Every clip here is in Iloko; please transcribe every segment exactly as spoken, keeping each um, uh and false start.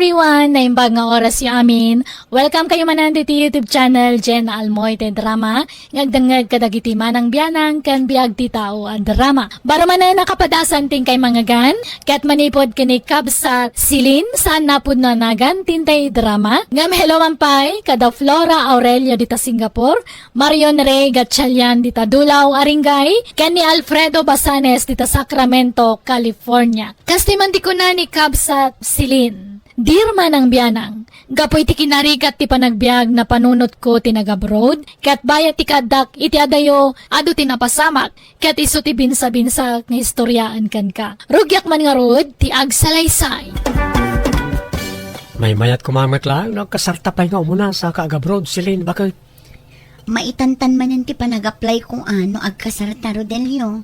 Everyone, naimbag nga oras yo amin. Welcome kayo manen ditoy YouTube channel, Jen Almoy ti Drama, nga agdengngeg kadagiti manang bianang ken biag ti tao a drama. Baro manen a kapadasan ti inkay mangngegan, ket manipud ken ni Kabsat Celine, saan napudno a nagan ti intay drama. Ngem hello man pay, kada Flora Aurelio dita Singapore, Marion Rey Gatchalian dita Dulao, Aringay, ken ni Alfredo Basanes dita Sacramento, California. Kas ti man ti kuna ni Kabsat Celine, Dear manang bianang, gapu iti kinarigat ti panagbiag, napanunotko ti nag-abroad, ket bayat ti kaaddak iti adayo, adu ti napasamak, ket isu ti binsabinsaak nga istoriaan kenka. Rugiak man ngarud ti agsalaysay. Maymayat koma met laeng no agkasarta pay nga umuna sa kaag-abroad, Celine, baket. Maitantan manen ti panag-apply ko a no agkasarta, Rodelio.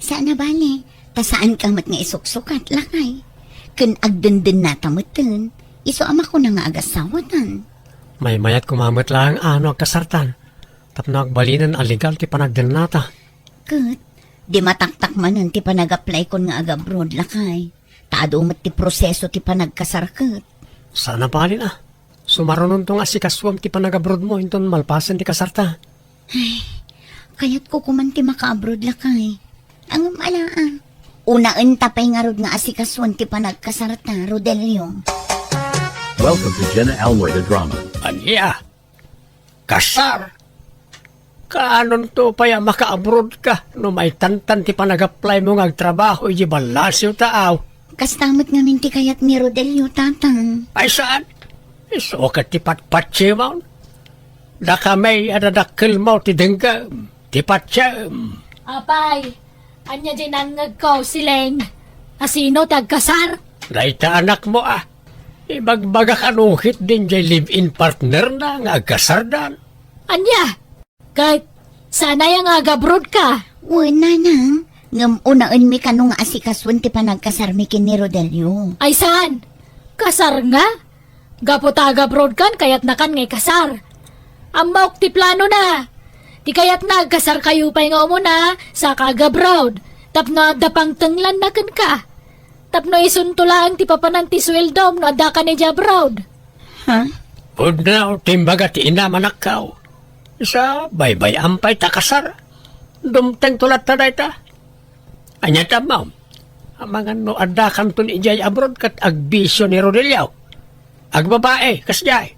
Saan a bale, ta saanka met nga isuksukat, lakay. Ken agdendennata metten, isu a makuna nga agasawatan. Maymayat koma met laeng a no agkasartan, tapno agbalinen a legal ti panagdennata. Ket, di mataktak manen ti panag-apply kon nga ag-abroad, lakay. Ta adu met ti proseso ti panagkasar ket. Saan a bale a. Sumarunonto nga asikasuem ti panag-abroad mo inton malpasen ti kasarta. Ay, kayatko koman ti maka-abroad, lakay. Ngem ala a. Unaenta pay ngarud nga asikasuan ti panagkasarta, Rodelio. Welcome to Jenna Almoy the Drama. Ania? Kasar? Kaanonto pay a maka-abroad ka no maitantan ti panag-apply mo nga agtrabaho iti ballasiw ta, aw? Kasta met ngamin ti kayat ni Rodelio, Tatang. Ay, saan? Isu ket ti patpatsimon. Dakami a dadakkelmo ti denggem, ti patiem. Apay, ania diay nangngegko, Celine? Asino ti agkasar? Dayta anakmo a. Ibagbagak a no ketdin diay live-in partnerna nga agkasardan. Ania? Ket, saan aya nga agabroad ka? Wen, nanang. Ngem unaenmi kano nga asikasuen ti panagkasarmi ken ni Rodelio. Ay saan? Kasar nga? Gapu ta agabroad kan, kayatna kan nga ikasar. Ammok ti planona. Ti kayatna, agkasarkayo pay nga umuna, saka agabroad. Tapno adda pangtenglanna kenka. Tapno isunto laeng ti papanan ti sueldom no adda kan idiay abroad. Ha? Pudno ti imbaga ti inam, anakko. Sa baybay-am pay ta kasar. Dumtengto latta dayta. Ania ti ammom? Amangan no adda kanton idiay abroad ket agbisio ni Rodelio. Agbabae, kasdiay.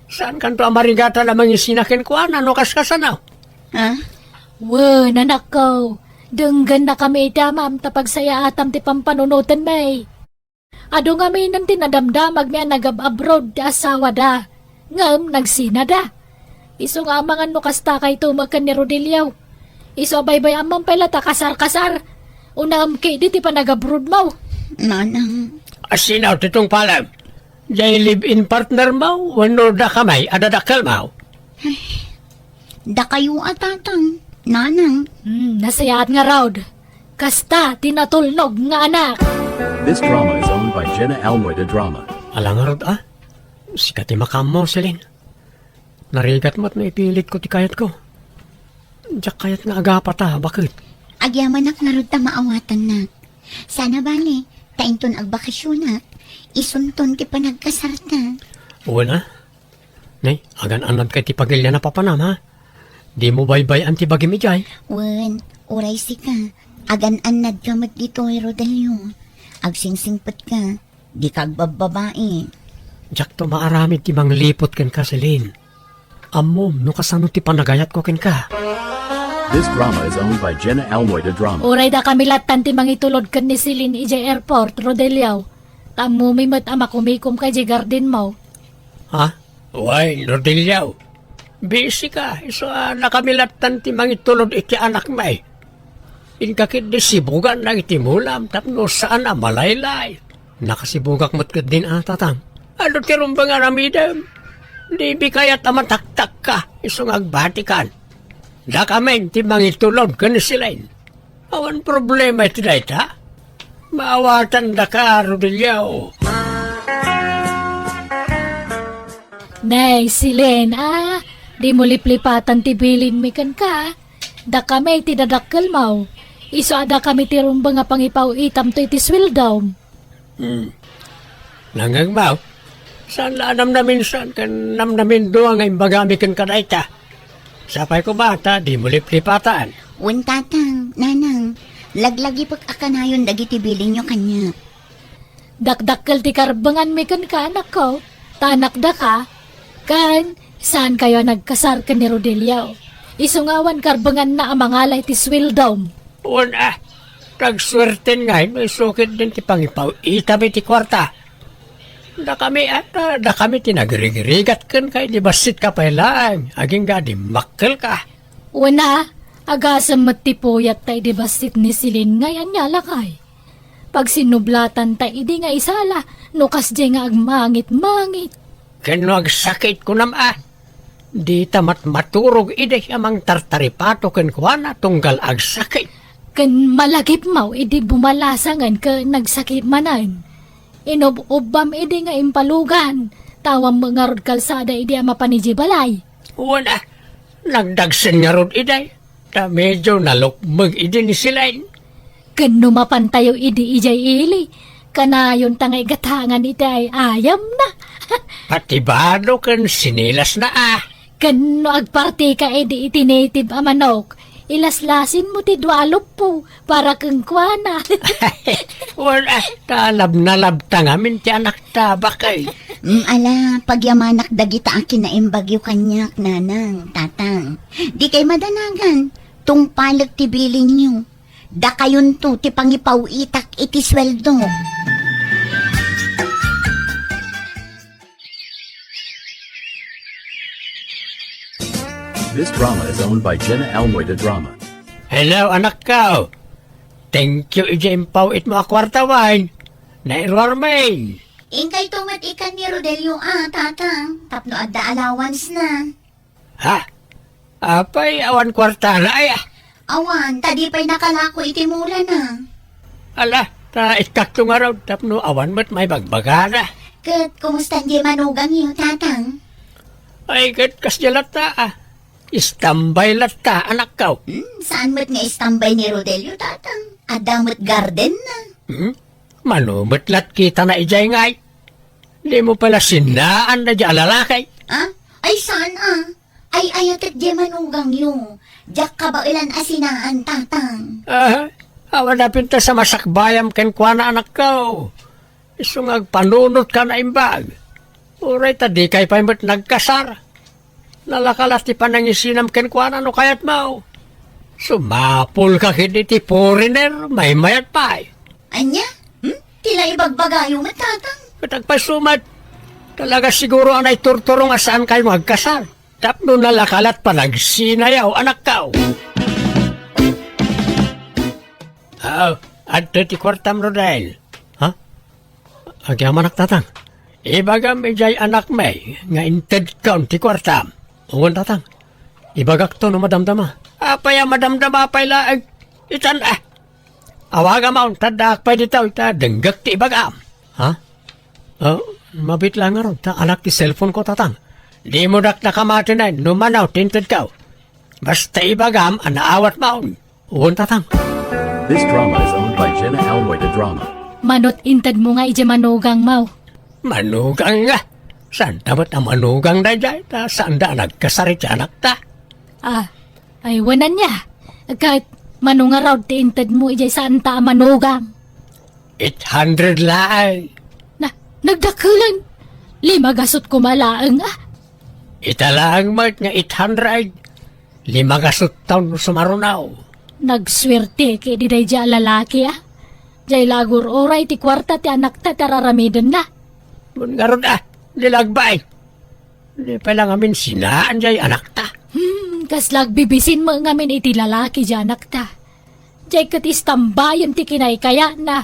Saan kanto a marigatan a mangisina kenkuana no kaskasano? Ha? Wen, anakko. Denggennakami iti amam ta pagsayaatam ti pampanunotenmi. Adu ngaminen ti nadamdamagmi a nagab-abroad ti asawada, ngem nagsinada. Isu nga amangan no kasta kayto met ken ni Rodelio. Isu a baybay-am man pay latta kasar-kasar. Unaem ketdi ti panagabroadmo. Nanang. Asino ti tungpalem? Diay live-in partnermo wenno dakami a dadakkelmo? Dakayo a, Tatang, Nanang. Hmm, nasayaat ngarud. Kasta ti natulnog nga anak. This drama is owned by Jenna Almoy the Drama. Ala ngarud a? Sika ti makaammo, Celine. Narigat met no ipilitko ti kayatko. Diak kayat nga agapata, baket. Agyamanak ngarud ta maawatannak. Saan a bale, ta inton agbakasionak, isunton ti panagkasarta. Wen a. Nay, agan-annadka iti pagilian a papanam, ha? Dimo baybay-an ti bagim idiay. Wen, uray sika, agan-annadka met ditoy, Rodelio. Agsingsingpetka, dika agbabbabai. Diakto maaramid ti mangliput kenka, Celine. Ammom no kasano ti panagayatko kenka. This drama is owned by Jenna Almoy the Drama. Uray dakami lattan ti mangitulod ken ni Celine idiay airport, Rodelio. Ta ammomi met a makumikomka idiay gardenmo. Ha? Wen, Rodelio. Busy ka. Isu a dakami lattan ti mangitulod iti anakmi. Inka ketdi sibugan dagiti mulam tapno saan a malaylay. Nakasibugak met ketdin a, Tatang. Adu ti rumbeng a aramidem. Di bikayat a mataktakka, isu nga agbatikan. Dakamin ti mangitulod ken ni Celine. Awan problema iti dayta. Maawatandaka, Rodelio. Nay, Celine, a, dimo liplipatan ti bilinmi kenka. Dakami ti dadakkelmo. Isu a dakami ti rumbeng a pangipaw-itamto iti sueldom. Hmm. Nangngegmo? Saan la a namnaminsan ken namnamindua nga imbagami kenka dayta. Sapay koma ta dimo liplipatan. Wen, tatang, nanang, laglagipek a kanayon dagiti bilinyo kaniak. Dakdakkel ti karbenganmi kenka, anakko, ta anakdaka, ken saankayo a nagkasar ken ni Rodelio. Isu nga awan karbenganna a mangala iti sueldom. Wen a, nagsuerten ngay no isu ketdin ti pangipaw-itami ti kuarta. Dakami a, dakami ti nagrigrigat kenka idi bassitka pay laeng, agingga dimmakkelka. Wen a, agasem met ti puyatta idi bassit ni Celine ngay ania lakay. Pagsinnublatanta idi nga isala no kasdiay nga agmangitmangit. Ken no agsakit, kunam a, dita met maturog idi a mangtartaripato kenkuana tunggal agsakit. Ken malagipmo idi bumalasangen ken nagsakit manen. Inub-ubbam idi nga impalugan, ta awan met ngarud kalsada idi a mapan idiay balay. Wen a, nagdagsen ngarud idi, ta medio nalukmeg idi ni Celine. Ken no mapantayo idi idiay ili, kanayonta nga igatangan iti ay-ayamna. Pati bado ken sinilasna a. Ken no agpartika idi iti native a manok, ilaslasinmo ti dua a luppo para kenkuana. Wen a, ta labnalabta ngamin ti anakta, bakay. Mm, ala, pagyamanak dagita a kinaimbagyo kaniak, nanang, tatang. Dikay madanagan, tungpalek ti bilinyo. Dakayonto ti pangipaw-itak iti sueldo. This drama is owned by Jenna Almoy de Drama. Hello, anakko. Thank you iti impaw-itmo a kuarta, wen. Nairuarmi. Inkayto met ikan ni Rodelio a, tatang, tapno adda allowance na. Ha? Apay, awan kuartana aya? Awan, ta di pay nakalako iti mulana. Ala, ta ikkakto ngarud tapno awan met maibagbagana. Ket kumusta diay manugangyo, tatang? Ay, ket kasdiay latta a. Istambay latta, anakko. Hmm, saan met nga istambay ni Rodelio, tatang? Adda met gardenna. Hmm? Mano met lat kitana idiay ngay? Dimo pay la sinaan daydiay a lalaki? Ah? Ay, saan a? Ay-ayatek diay manugangyo. Diak kabaelan a sinaan, tatang. Ah, awan a pintas a masakbayam kenkuana, anakko. Isu nga agpanunotkan a imbag. Uray ta dikay pay met nagkasar. Nalaka la ti panangisinam kenkuana no kayatmo. Sumapulka ket iti foreigner, maymayat pay. Ania? Hmm? Ti la ibagbagayo met, tatang? Ket agpayso met. Talaga siguro a naiturturong a saankayo nga agkasar. Tapno nalaka lat panagsinayo, anakko. Ah, adto ti kuartam, Rodel. Ha? Agyamanak, tatang. Ibagam idiay anakmi nga intedkon ti kuartam. Wen, tatang. Ibagakto no madamdama. Apay a madamdama pay laeng? Itan a. Awagam a, unta addaak pay ditoy ta denggek ti ibagam. Ha? Oh, mabiit laeng ngarud ta anak ti cellphone ko, tatang. Dimo dakdakamatenen no mano ti intedko. Basta ibagam a naawatmon. Wen, tatang. This drama is owned by Jenna Almoy de Drama. Manot intedmo nga idiay manugangmo? Manugang nga. Saanta met a manugang daydiay, ta saanda a nagkasar iti anakta. Ah, ay, wen ania. Ket mano ngarud ti intedmo idiay saanta a manugang? Eight hundred laeng. Na, nagdakkelen. Lima gasut koma laeng, ah. Ita laeng met nga eight hundred. Lima gasut taon no sumaruno. Nagsuerte ket idi daydiay a lalaki, ah. Diay la agur-uray ti kuarta ti anakta ti ar-aramidenna. Wen ngarud, ah, di la agbain. Di pay la ngamin sinaan diay anakta. Hmm, kasla agbibisin met ngamin iti lalaki diay anakta. Diay ket istambayen ti kinaykayatna.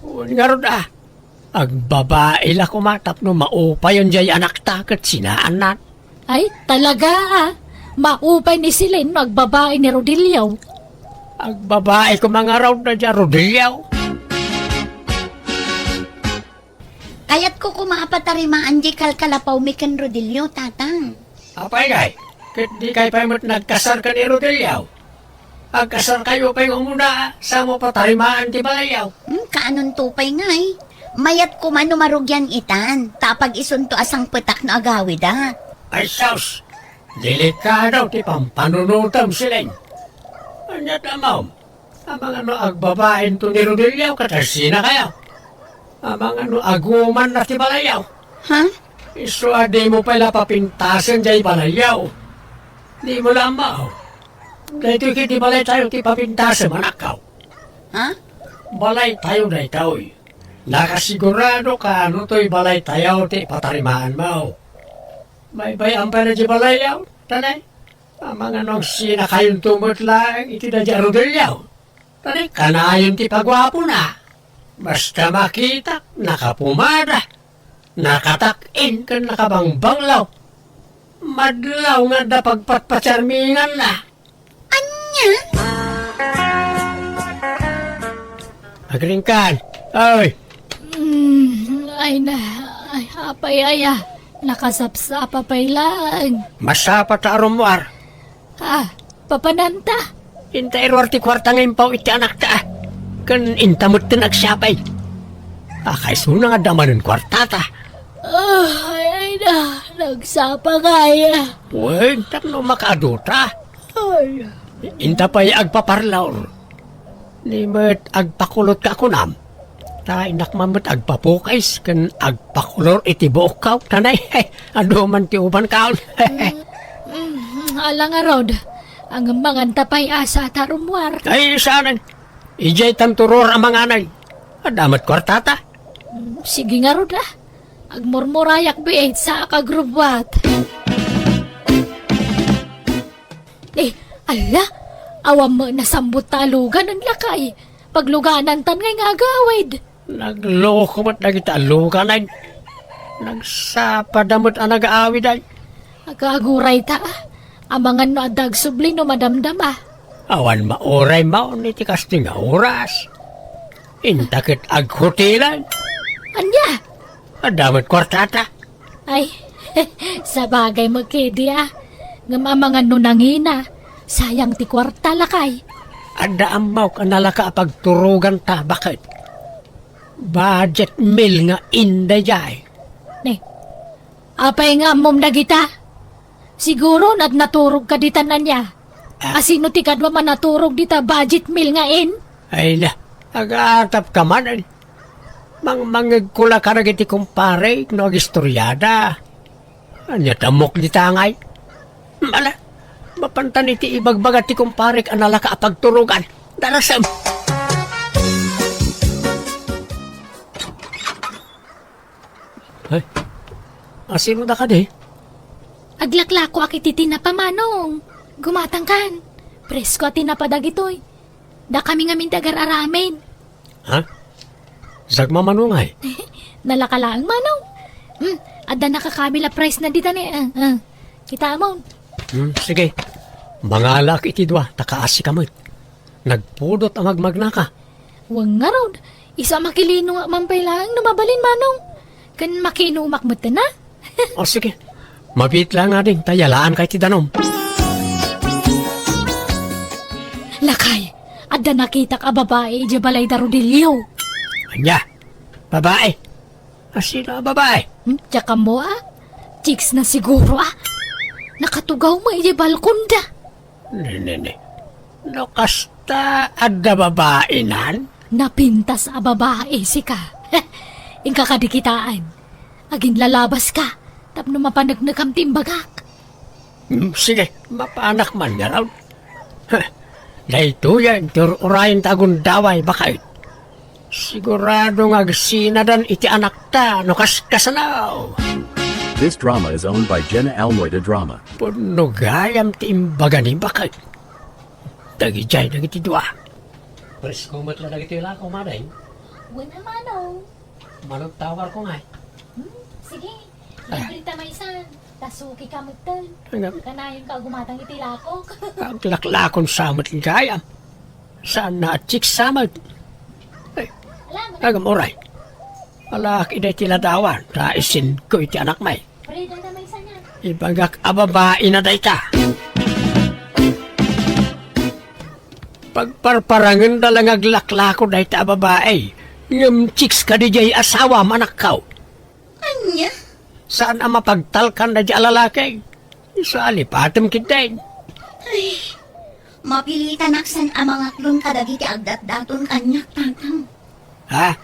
Wen ngarud, ah, agbabai la koma tapno maupayen diay anakta ket sinaanna. Ay, talaga, ah. Maupay ni Celine no agbabai ni Rodelio. Agbabai koma ngarud daydiay a Rodelio. Kayatko koma a patarimaan diay kalkalapawmi ken Rodelio, tatang. Apay ngay, ket dikay pay met nagkasar ken ni Rodelio? Agkasarkayo pay nga umuna, sa mo patarimaan ti balayyo. Hmm, kaanonto pay ngay? Mayat koma no marugian itan, ta apag-isunto a sangpetak no agawidak. Ay sus! Delikado ti pampanunotem, Siling. Ania ti ammom? Amangan no agbabainto ni Rodelio ket asina kayo? Amangan no agumanna ti balayyo? Ha? Isu a dimo pay la papintasen jay balayyo. Dimo la ammo. Daytoy ketdi balaytayo ti papintasem, anakko. Ha? Balaytayo daytoy. Nakasigurado ka no toy balaytayo ti ipatarimaanmo. Baybay-am pay la jay balayyo, tanay. Amangan no agsinakayonto met laeng iti daydi a Rodelio. Tanay, kanayon ti paguapona. Basta makitak, nakapumada, nakatak-in ken nakabangbanglo. Madlaw nga adda pagpatpacharminganna. Ania? Agringkan. Oy. Mm, ay na, ay, apay aya, nakasapsapa pay laeng. Masapa ta a rummuar. Ah, papananta? Inta iruar ti kuarta nga impaw iti anakta. Ken inta metten agsapay. Akaisuna nga adda manen kuartata. Ah, ay, ay na, nagsapa kaya. Wen, tapno makaadota. Ay. Inta pay agpaparlor. Ni met agpakulot ka kunam. Ta innak man met agpapukis ken agpakulor iti buokko. Tanay, adu man ti ubanko. Mm, ala ngarud. Ngem manganta pay a sata rummuar. Ay, saan? Idiay tanto ruar a manganay. Adda met kuartata. Mm, sige ngarud, ah. Agmurmurayak biit sa akagrubwat. Eh, ala, awan met nasambut ta aluganan, lakay. Pagluganantan ngay nga agawid. Nagloko met dagiti aluganan. Nagsapada met a nagaawid ay. Agaguray ta, ah. Amangan no adda agsubli no madamdama. Awan mauray maon iti kastoy nga oras. Inta ket aghotelan. Ania? Adda met kuartata. Ay, sabagay met ketdi, ah. Ngem amangan no nangina, sayang ti kuarta, lakay. Adda ammok a nalaka a pagturoganta, baket. Budget meal nga in daydiay. Ne, apay nga ammom dagita? Siguro, nat-, naturogka ditan ania? Ah. Asino ti kaduam a naturog dita budget meal nga in? Ay na, agaatapka man. Mangmangegko la kadagiti kumparek no agistoriada. Ania ti ammok dita ngay? Ala, mapantan iti ibagbaga ti kumparek a nalaka a pagturogan. Darasem! Ay, asino da kadi? Aglaklakoak iti tinapa, Manong. Gumatangkan. Presko a tinapa dagitoy. Dakami ngamin ti agar-aramin. Ha? Sagma, Manong, ay? Nalaka laeng, Manong. Hmm, adda nakakamil a price na dita ni, ah, ah. Kita mo? Hmm, sige. Mangalaak iti dua, ta kaasi ka met. Nagpudot a magmagnaka. Wen ngarud, isu a makilinongak man pay laeng no mabalin, Manong. Ken makiinumak metten, a? O, sige. Mabiit laeng ading, ta yalaanka iti danum. Lakay, adda nakitak a babai idiay balay da Rodelio. Ania? Babai? Asino a babai? Hmm, diak ammo, a? Chicks na siguro, a? Nakatugaw met idiay balkonda. Ne, ne, ne. No kasta, adda babainan? Napintas a babai, sika. Inka kadi kitaan. Aginlalabaska, tapno mapaneknekam ti imbagak. Hmm, sige, mapanak man ngarud. Heh, daytoyen ti ur-urayen ta agundaway, baket. Sigurado nga agsinadan iti anakta no kaskasano. This drama is owned by Jenna Almoy de Drama. Pudno gayam ti imbaga ni baket. Dagidiay dagiti dua. Presko met la dagiti lako, Manong. Wen a, Manong. Manong, tawarko ngay. Hmm, sige. Ah. Libre ta maysan. Ta suki ka metten. Ngem, kanayonka a gumatang iti lakok. Aglaklakon sa met gayam. Saan na a chicks sa met. Ay, ala, agam oray. Alaak idiay ti ladawan, ta isinko iti anakmi. Frida na maysa niya. Ibagak a babai na dayta. Pagparparangenda la nga aglaklako dayta a babai. Ngem chicks kadi diay asawam, anakko. Ania? Saan a mapagtalkan daydiay a lalaki. Isu a lipatem ketdin. Ay, mapilitanak saan a mangaklon kadagiti agdatdaton kaniak, Tatang. Ha?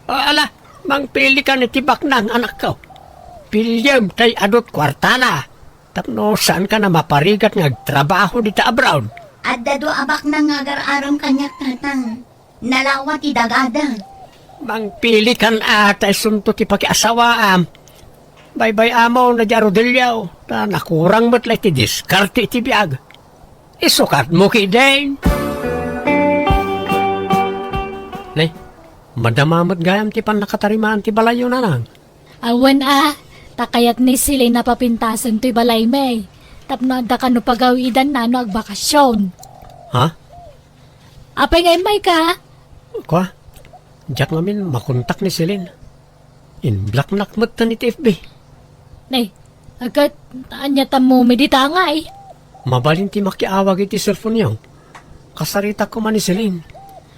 O, ala, mangpilikan iti baknang, anakko. Piliem tay adut kuartana. Tapno saankan a maparigat nga agtrabaho dita abroad. Adda dua a baknang nga agar-aram kaniak, Tatang. Nalawa ti dagada. Mangpilikan a ta isunto ti pakiasawaam. Baybay-amon daydiay a Rodelio, ta nakurang met la iti diskarte iti biag. Isukatmo ketdin. Nay, madama met gayam ti pannakatarimaan ti balayyo, nanang. Awan a, ta kayat ni Celine a papintasen toy balaymi. Tapno adda kano pagawidanna no agbakasyon. Ha? Apay nga immayka? Kua, diak ngamin makontak ni Celine. In-blocknak metten iti F B. Nay, agkat, ania tammomi dita ngay? Mabalin ti makiawag iti cellphone-yo. Kasaritak koma ni Celine.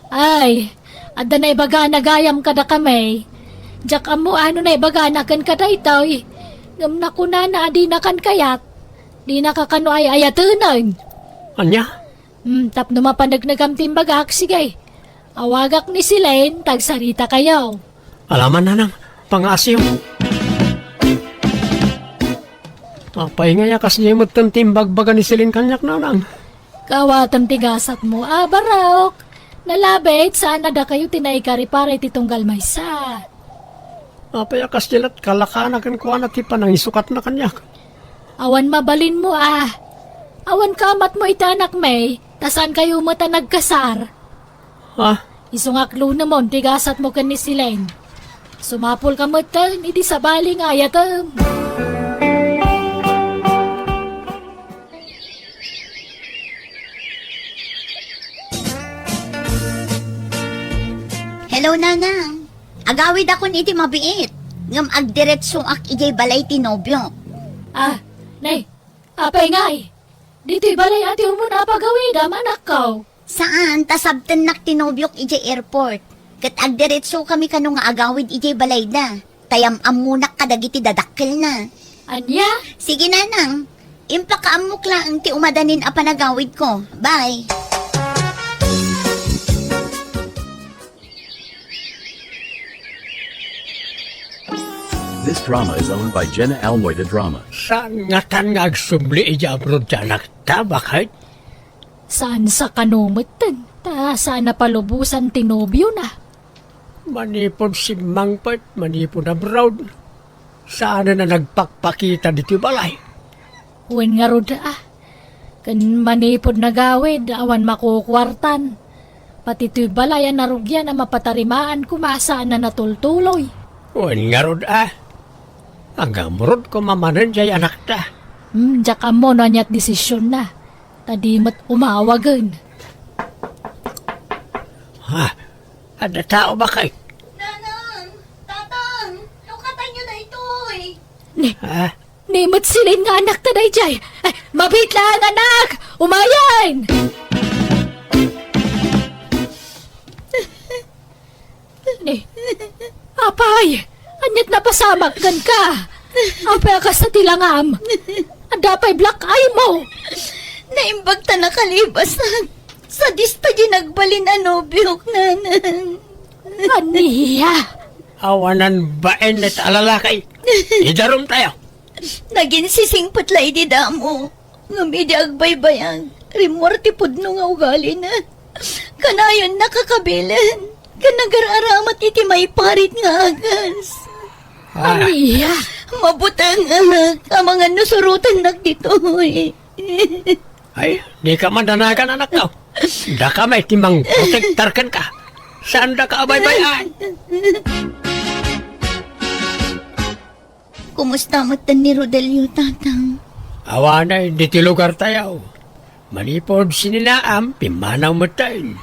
Ay, adda naibagana gayam kadakami. Diak ammo no naibagana kenka daytoy. Ngem nakunana a dinakan kayat. Dinaka kano ay-ayatenen. Ania? Hmm, tapno mapaneknekam ti imbagak, sige. Awagak ni Celine, ta agsaritakayo. Alaman, nanang, pangaasiyo. Apay ngay a kasdiay metten ti imbagbaga ni Celine kaniak, nanang? Kaawatem ti gasatmo a, Barok. Nalabit, saan a dakayo ti naikari para iti tunggal maysa. Apay a kasdiay lat kalakana kenkuana ti panangisukatna kaniak? Awan mabalinmo a. Awan kaamatmo iti anakmi, ta saankayo met a nagkasar. Ha? Isu nga aklonemon ti gasatmo ken ni Celine. Sumapulka metten idi sabali nga ayatem. Hello, Nanang. Agawidakon iti mabiit, ngem agdiretsoak idiay balay ti nobiok. Ah, nay, apay ngay? Ditoy balay a ti umuna a pagawidam, anakko. Saan, ta sabtennak ti nobiok idiay airport. Ket agdiretsokami kano nga agawid idiay balayda. Ta yam-ammonak kadagiti dadakkelna. Ania? Sige, Nanang. Impakaammok laeng ti umadanin a panagawidko. Bye. This drama is owned by Jenna Almoy the Drama. Saan ngatan nga agsubli idiay abroad ti anakta, baket? Saan sa kano metten, ta saan a palubosan ti nobiona. Manipud simmangpet, manipud abroad, saanen a nagpakpakita ditoy balay. Wen ngarud a, ken manipud nagawid, awan makukuartan. Pati toy balay a narugian a mapatarimaan koma saan a natultuloy. Wen ngarud a, agamrod koma manen diay anakta. Hmm, diak ammo no aniat desisionna. Ta di met umawagen. Ha? Adda tao, baket? Nanang! Tatang! Lukatanyo daytoy! Ni, Ha? ni met Celine nga anakta daydiay! Ay, mabiit laeng, anak! Umayen! Ni, apay, aniat napasamak kenka? Apay a kasta ti langam? Adda pay black eye mo? Naimbag ta nakalibasan. Sadista diay nagbalin a nobiok, Nanang. Ania? Awanan bain dayta a lalaki. Idarumtayo. Naginsisingpet la idi damo. Ngem idi agbaybayag, rimmuar ti pudno nga ugalina. Kanayon nakakabilen, ken nagar-aramat iti maiparit nga agas. Ah. Ania? Mabutengak, amangan no surotennak ditoy. Ay, dika madanagan, anakko. Daka met ti mangprotektar kenka. Saan daka a baybay-an? Kumusta metten ni Rodelio, Tatang? Awanay ditoy lugartayo. Manipud sininaam, pimmanaw metten.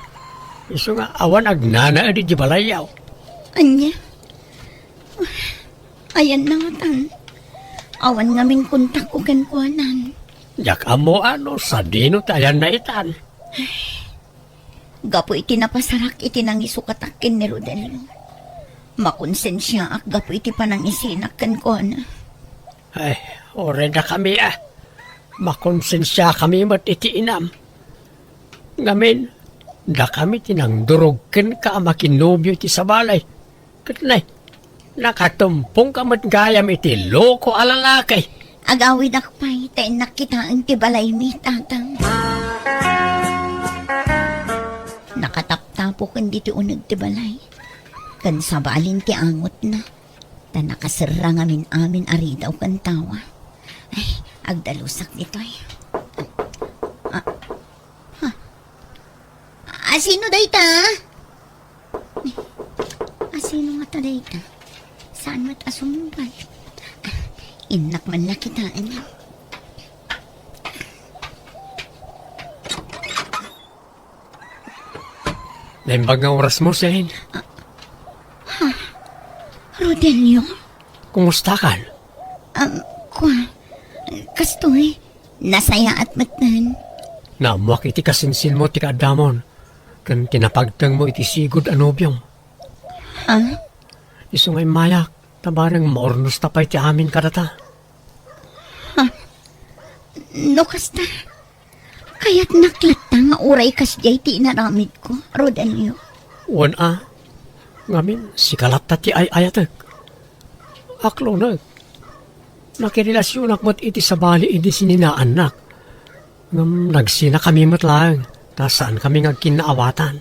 Isu nga awan agnanaed idiay balayyo. Ania? Ayanna ngatan. Awan ngamin kontakko kenkuana. Diak ammo no sadino ti ayanna itan. Gapu iti napasarak iti nangisukatak ken ni Rodelio. Makonsensiaak gapu iti panangisinak kenkuana. Ay, uray dakami a. Makonsensiakami met iti inam. Ngamin, dakami ti nangdurog kenka a makinobio iti sabali. Ket nay, nakatumpongka met gayam iti loko a lalaki. Agawidak pay ta innak kitaen ti balaymi, Tatang. Nakataptapoken ditoy uneg ti balay. Ken sabalin ti angotna. Ta nakaserra ngamin amin a ridaw ken tawa. Ay, agdalusak ditoy. Ah, ha? Asino dayta? Asino ngata dayta? Saan met a sumungbat? Innak man nakitaen. Naimbag nga orasmo, Celine. Ah, ha? Rodelio? Kumustakan? Um, kua, kastoy, nasayaat metten. Naammoak iti kasinsinmo ti kaaddamon, ken ti napagtengmo iti sigud a nobiom. Ha? Isu nga immayak, ta bareng maurnosta pay ti amin kadata. Ha? No kasta, kayatnak latta nga uray kasdiay ti inaramidko, Rodelio. Wen a, ngamin, sika latta ti ay-ayatek. Aklonek. Nakirelasionak met iti sabali idi sininaannak. Ngem nagsinakami met laeng, ta saankami nga agkinnaawatan.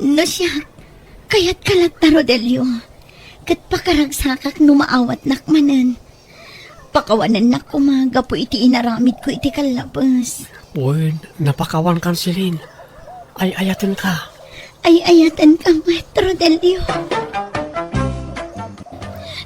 No siak, kayatka latta, Rodelio. Ket pakaragsakak no maawatnak manen. Pakawanennak koma gapu iti inaramidko iti kallabes. Wen, napakawankan, Celine. Ay-ayatenka. Ay-ayatenka met, Rodelio.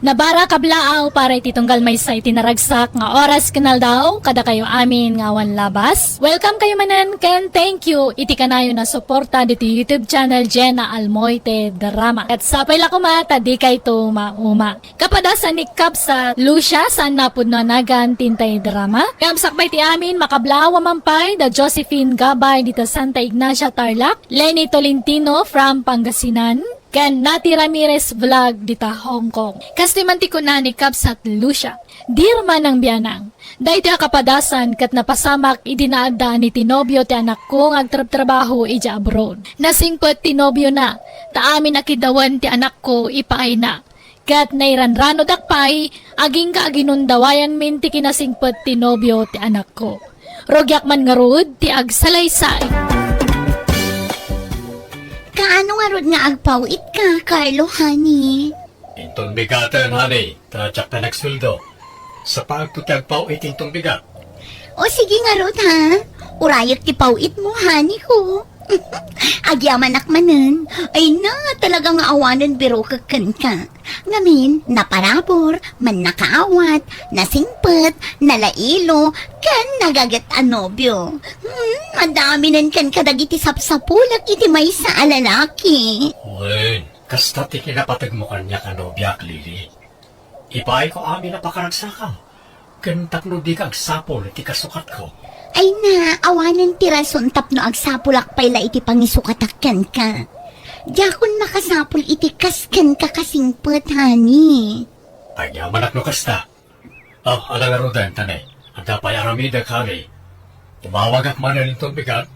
Nabara kablaaw para iti tunggal maysa iti naragsak nga oras ken aldaw kadakayo amin nga awan labas. Welcome kayo manen ken thank you iti kanayon a suporta ditoy YouTube channel Jenna Almoite Drama. Ket sapay la koma ta dikayto mauma. Kapadasan ni Kabsat Lucia, saan napudno a nagan ti intay drama. Ngem sakbay ti amin, makablaaw a mampay da Josephine Gabay dita Santa Ignacia, Tarlac, Lenny Tolentino from Pangasinan, ken Nati Ramirez Vlog dita Hong Kong. Kastoy man ti kuna ni Kabsat Lucia, "Dear Manang Bianang, daytoy a kapadasan ket napasamak idi naaddaan iti nobio ti anakko nga agtrabtrabaho idiay abroad. Nasingpet ti nobiona, ta amin a kiddawen ti anakko ipaayna. Ket nairanranodak pay, agingga a ginundawayanmin ti kinasingpet ti nobio ti anakko. Rugiak man ngarud ti agsalaysay." Kaano ngarud nga agpaw-itka, Carlo, honey? Inton bigaten, honey, ta diak ta nagsueldo. Sapaagto ti agpaw-it inton bigat. O sige ngarud, ha? Urayek ti paw-itmo, honey ko. Agyamanak manen. Ay na, talaga nga awanen birokek kenka. Ngamin, naparabur, mannakaawat, nasingpet, nalailo, ken nagaget a nobio. Hmm, madaminen kenka dagiti sapsapulek iti maysa a lalaki. Wen, kasta ti kinapategmo kaniak a nobiak, Lily. Ipaayko amin a pakaragsakam, ken tapno dika agsapul iti kasukatko. Ay na, awanen ti rason tapno agsapulak pay la iti pangisukatak kenka. Diakon makasapul iti kas kenka kasingpet, honey. Agyamanak no kasta. Ah, ala ngaruden, tanay. Adda pay aramidek, honey. Tumawagak manen inton bigat.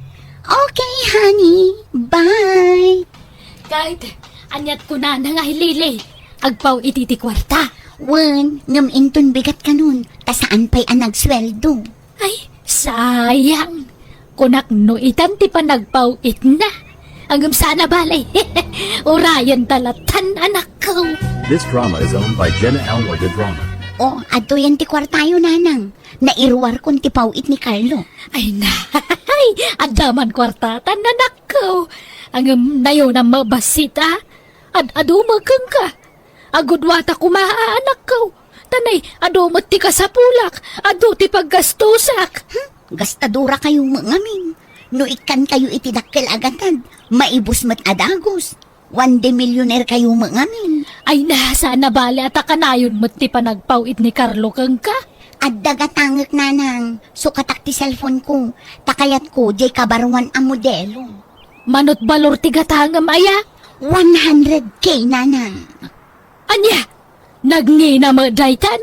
Okay, honey. Bye. Ket, aniat kunana nga hi Lily? Agpaw-it iti kuarta. Wen, ngem inton bigat kanon, ta saan pay a nagsueldo. Ay, sayang. Kunak no itan ti panagpaw-itna. Ngem saan a bale. Urayen ta latan, anakko. This drama is owned by Jenna Almoy de Drama. O, adtoyen ti kuartayo, nanang. Nairuarkon ti paw-it ni Carlo. Ay, nay, adda man kuartatan, anakko. Ngem nayon a mabassit, a. Ad-adu met kenka. Agudwata koma, anakko. Tanay, adu met ti kasapulak, adu ti paggastosak. Hmm, gastadorakayo met ngamin. No ikkankayo iti dakkel a gatad, maibus met a dagus. One day millionaire kayo met ngamin. Ay na, saan a bale a ta kanayon met ti panagpaw-it ni Carlo kenka. Adda gatangek, nanang. Sukatak ti cellphone ko. Ta kayatko, diay kabaruan a modelo. Manut balor ti gatangem aya? One hundred K, nanang. Ania? Nagngina met daytan?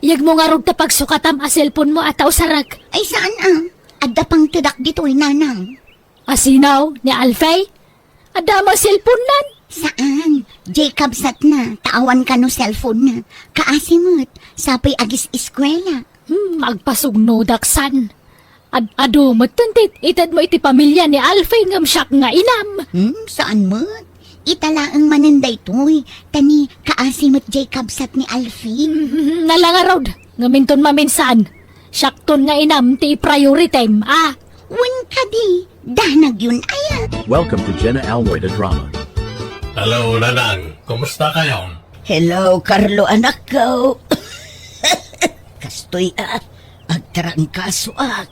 Yegmo ngarud ta pagsukatam a cellphone-mo a ta usarek. Ay, saan a? Adda pangtedak ditoy, nanang. Asino? Ni Alfie? Adda met cellphone-nan? Saan? Jay kabsatna, ta awan kano cellphone-na. Kaasi met, sapay agis-eskuela. Hmm, agpasugnodak san. Ad-, adu met ti itedmo iti pamilya ni Alfie ngem siak nga inam. Hmm, saan met? Ita laeng manen daytoy, ta ni kaasi met jay kabsat ni Alfie. Hmm, nalangarod, ngem inton maminsan. Siakton nga inam ti priority-m, a? Wen kadi, danagyon aya. Welcome to Jenna Almoy the Drama. Hello, Nanang. Kumusta kayo? Hello, Carlo, anakko. Kastoy, a, agtarangkasoak.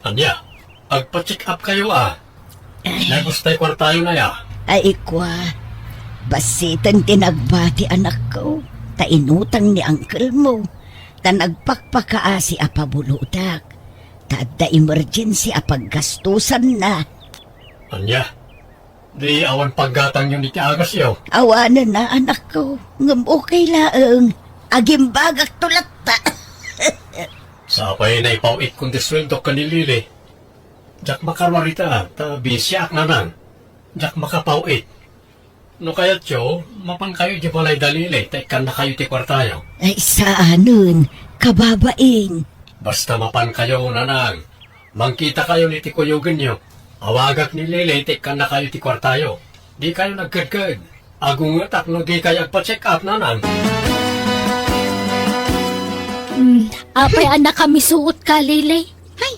Ania, agpa-check up kayo, a? Ay. Nagustay kwartayo na, ya? Ay, ikwa. Bassiten ti nagbati, anakko. Ta inutang ni uncle-mo. Ta nagpakpakaasi a pabulodak. Ta adda emergency a paggastusanna. Ania? Di awan paggatangyon iti agasyo? Awanen a, anakko. Ngem okay laeng. Agimbagakto latta. Sapay naipaw-itkon ti sueldok ken ni Lily. Diak makaruar ita, ta bisiak, Nanang. Diak makapaw-it. No kayatyo, mapankayo idiay balay da Lily, ta ikkannakayo ti kwartayo. Ay, saanen, kababain. Basta mapankayo, Nanang. Mangkitakayon iti kuyogenyo. Awagak ni Lily ti ikkannakayo ti kuartayo. Dikayo nagkedked. Agungetak no dikayo agpa-check up, Nanang. Hmm, apay a nakamisuotka, Lily? Ay,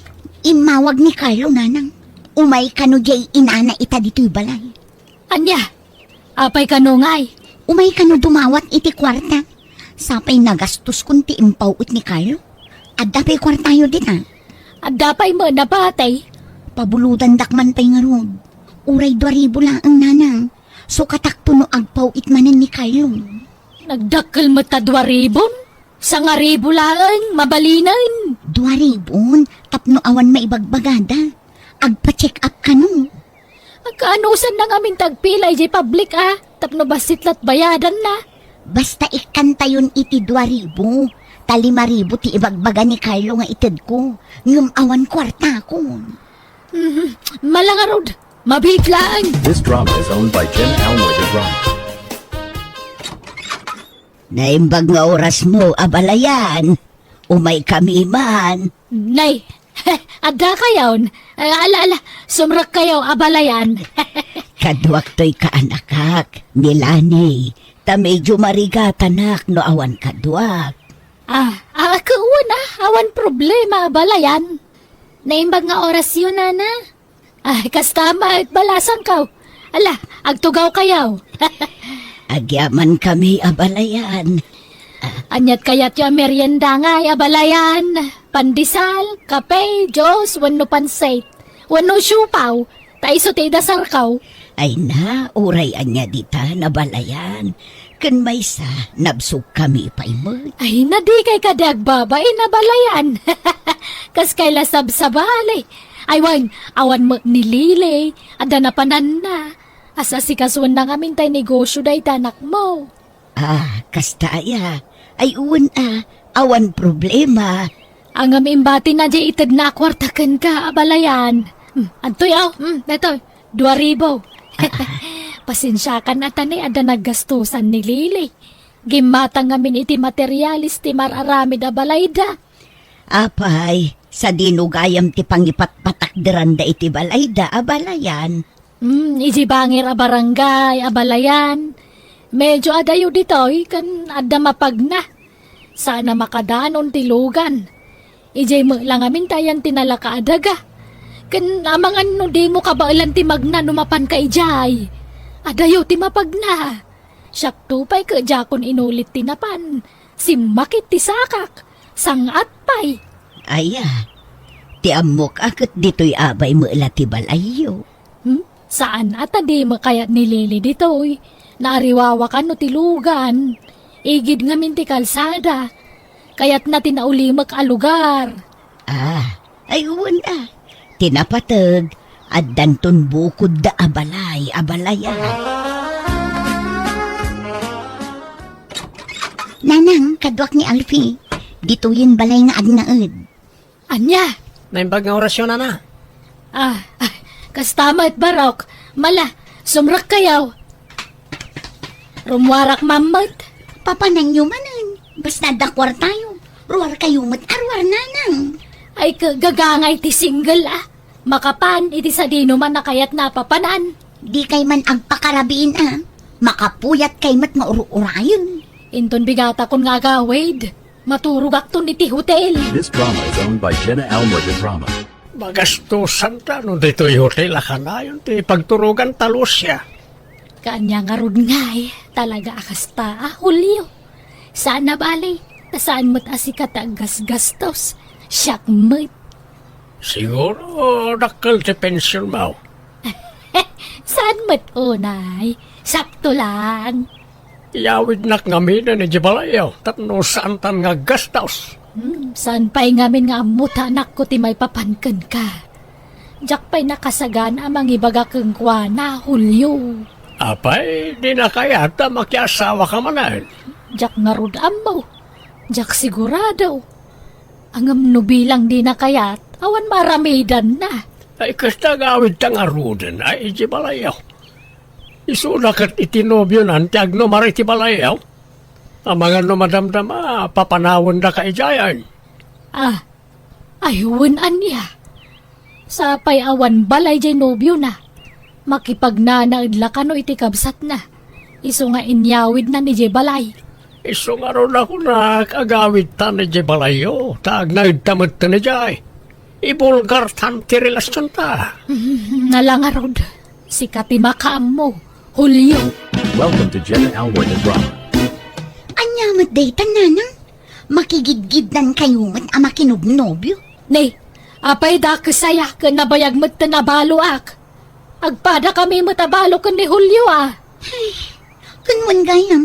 immawag ni Carlo, Nanang. Umay kano diay inana ita ditoy balay. Ania? Apay kano ngay? Umay kano dumawat iti kuarta. Sapay nagastoskon ti impaw-it ni Carlo. Adda pay kuartayo dita? Adda pay met a batay. Pabulodandak man pay ngarud. Uray dua ribu laeng, Nanang. Sukatakto no agpaw-it manen ni Carlo. Nagdakkel met ta dua ribon? Sangaribu laeng, mabalinen. Dua ribon, tapno awan maibagbagada. Agpa-check up kano. Agkaanusanna ngamin ti agpila idiay public, a, tapno bassit la't bayadanna. Basta ikkantayon iti dua ribu, ta lima ribu ti ibagbaga ni Carlo nga itedko, ngem awan kuartakon. Mhm. Malangarud, mabiit laeng. This drama is owned by Jen Almoy de Drama. Naimbag nga orasmo, abalayan. Umaykami man. Nay, adda kayon. Ala, ala, sumrekkayo, abalayan. Kaduak toy kaanakak, ni Lani. Ta medyo marigatanak no awan kaduak. Ah, ah, kawan, a, awan problema, abalayan. Naimbag nga orasyo, nana. Ay, kasta met, balasangko. Ala, agtugawkayo. Agyamankami, abalayan. Ania't kayatyo a merienda ngay, abalayan? Pandesal, kape, juice, wenno pansit, wenno siopaw, ta isu ti idasarko. Ay na, uray ania ditan, abalayan. Ken maysa, nabsogkami pay met. Ay na, dikay kadi agbabain, abalayan. Kaskay la sabsabali. Ay wen, awan met ni Lily, adda napananna. Asasikasoenna ngamin tay negosio dayta anakmo. Ah, kasta aya. Ay wen a, awan problema. Ngem imbatina diay itedna a kuarta kenka, abalayan. Hmm, adtoy, aw, hmm, daytoy, dua ribu. Ah, ah. Pasensiakan a ta ni adda naggastusan ni Lily. Gimmatang ngamin iti materialis ti mar-aramid a balayda. Apay, sadino gayam ti pangipatpatakderanda iti balayda, abalayan? Hmm, idiay bangir a barangay, abalayan. Medyo adayo ditoy, ken adda mapagna. Saan a makadanon ti lugan. Idiay met la ngamin ti ayan ti nalaka a daga. Ken amangan no dimo kabaelan ti magna no mapanka idiay. Adayo ti mapagna. Siakto pay ket diakon inulit ti napan. Simmakit ti sakak. Sang-at pay. Aya, ti ammok a ket ditoy abay met la ti balayyo. Hmm? Saan a ta di met kayat ni Lily ditoy. Naariwawakan no ti lugan. Igid ngamin ti kalsada. Kayatna ti naulimek a lugar. Ah, ay wen a. Ti napateg, addanton bukodda a balay, abalayan. Nanang, kaduak ni Alfie. Ditoyen balay nga agnaed. Ania? Naimbag nga orasyon, nana. Ah, ah, kasta met, Barok. Mala, sumrekkayo. Rummuarak man met. Papananyo manen. Basta adda kuartayo. Ruarkayo met a ruar, nanang. Ay, ka-, gagangay ti single, ah. Makapan iti sadinoman a kayatna a papanan. Dikay man agpakarabiin, ah. Makapuyatkay met nga ur-urayen. Inton bigatakon nga agawid, maturogakton iti hotel. This drama is owned by Jenna Almer de Drama. Magastusanta no ditoy hotel a kanayon ti pagturoganta, Lucia. Kaanya ngarud ngay, talaga a kasta, ah, Julio. Saan a bale, ta saan met a sika ti aggasgastos. Siak met. Siguro, dakkel ti pensionmo. Saan met unay? Sakto lang. Iyawidnak ngaminen idiay balayyo, tapno saantan nga aggastos. Hmm, saan pay ngamin nga ammota, anakko, ti maipapan kenka? Diak pay nakasagana a mangibaga kenkuana, Julio. Apay, dina kayat a makiasawaka manen? Diak ngarud ammo. Diak sigurado. Ngem no bilang dina kayat, awan maaramidanna. Ay, kasta agawidta ngaruden, ay, idiay balayyo. Isuna ket iti nobionan ti agnumar iti balayyo. Amangan no madamdama, papanawendaka idiayen. Ah, ay, wen ania. Sapay awan balay diay nobiona. Makipagnanaed la kano iti kabsatna. Isu nga inyawidnan idiay balay. Isu ngarud a kunak, agawidtan idiay balayyo, ta agnaedta metten idiay. Ibulgartan ti relasionta. Mm, nala ngarud. Sika ti makaammo, Julio. Welcome to Jenna Almoy the Drama. Ania met dayta, nanang? Makigidgiddankayo met a makinobnobio? Ne, apay dakes aya ken nabayag metten a baloak? Agpadakami met a balo ken ni Julio, a. Ay, ken wen gayam,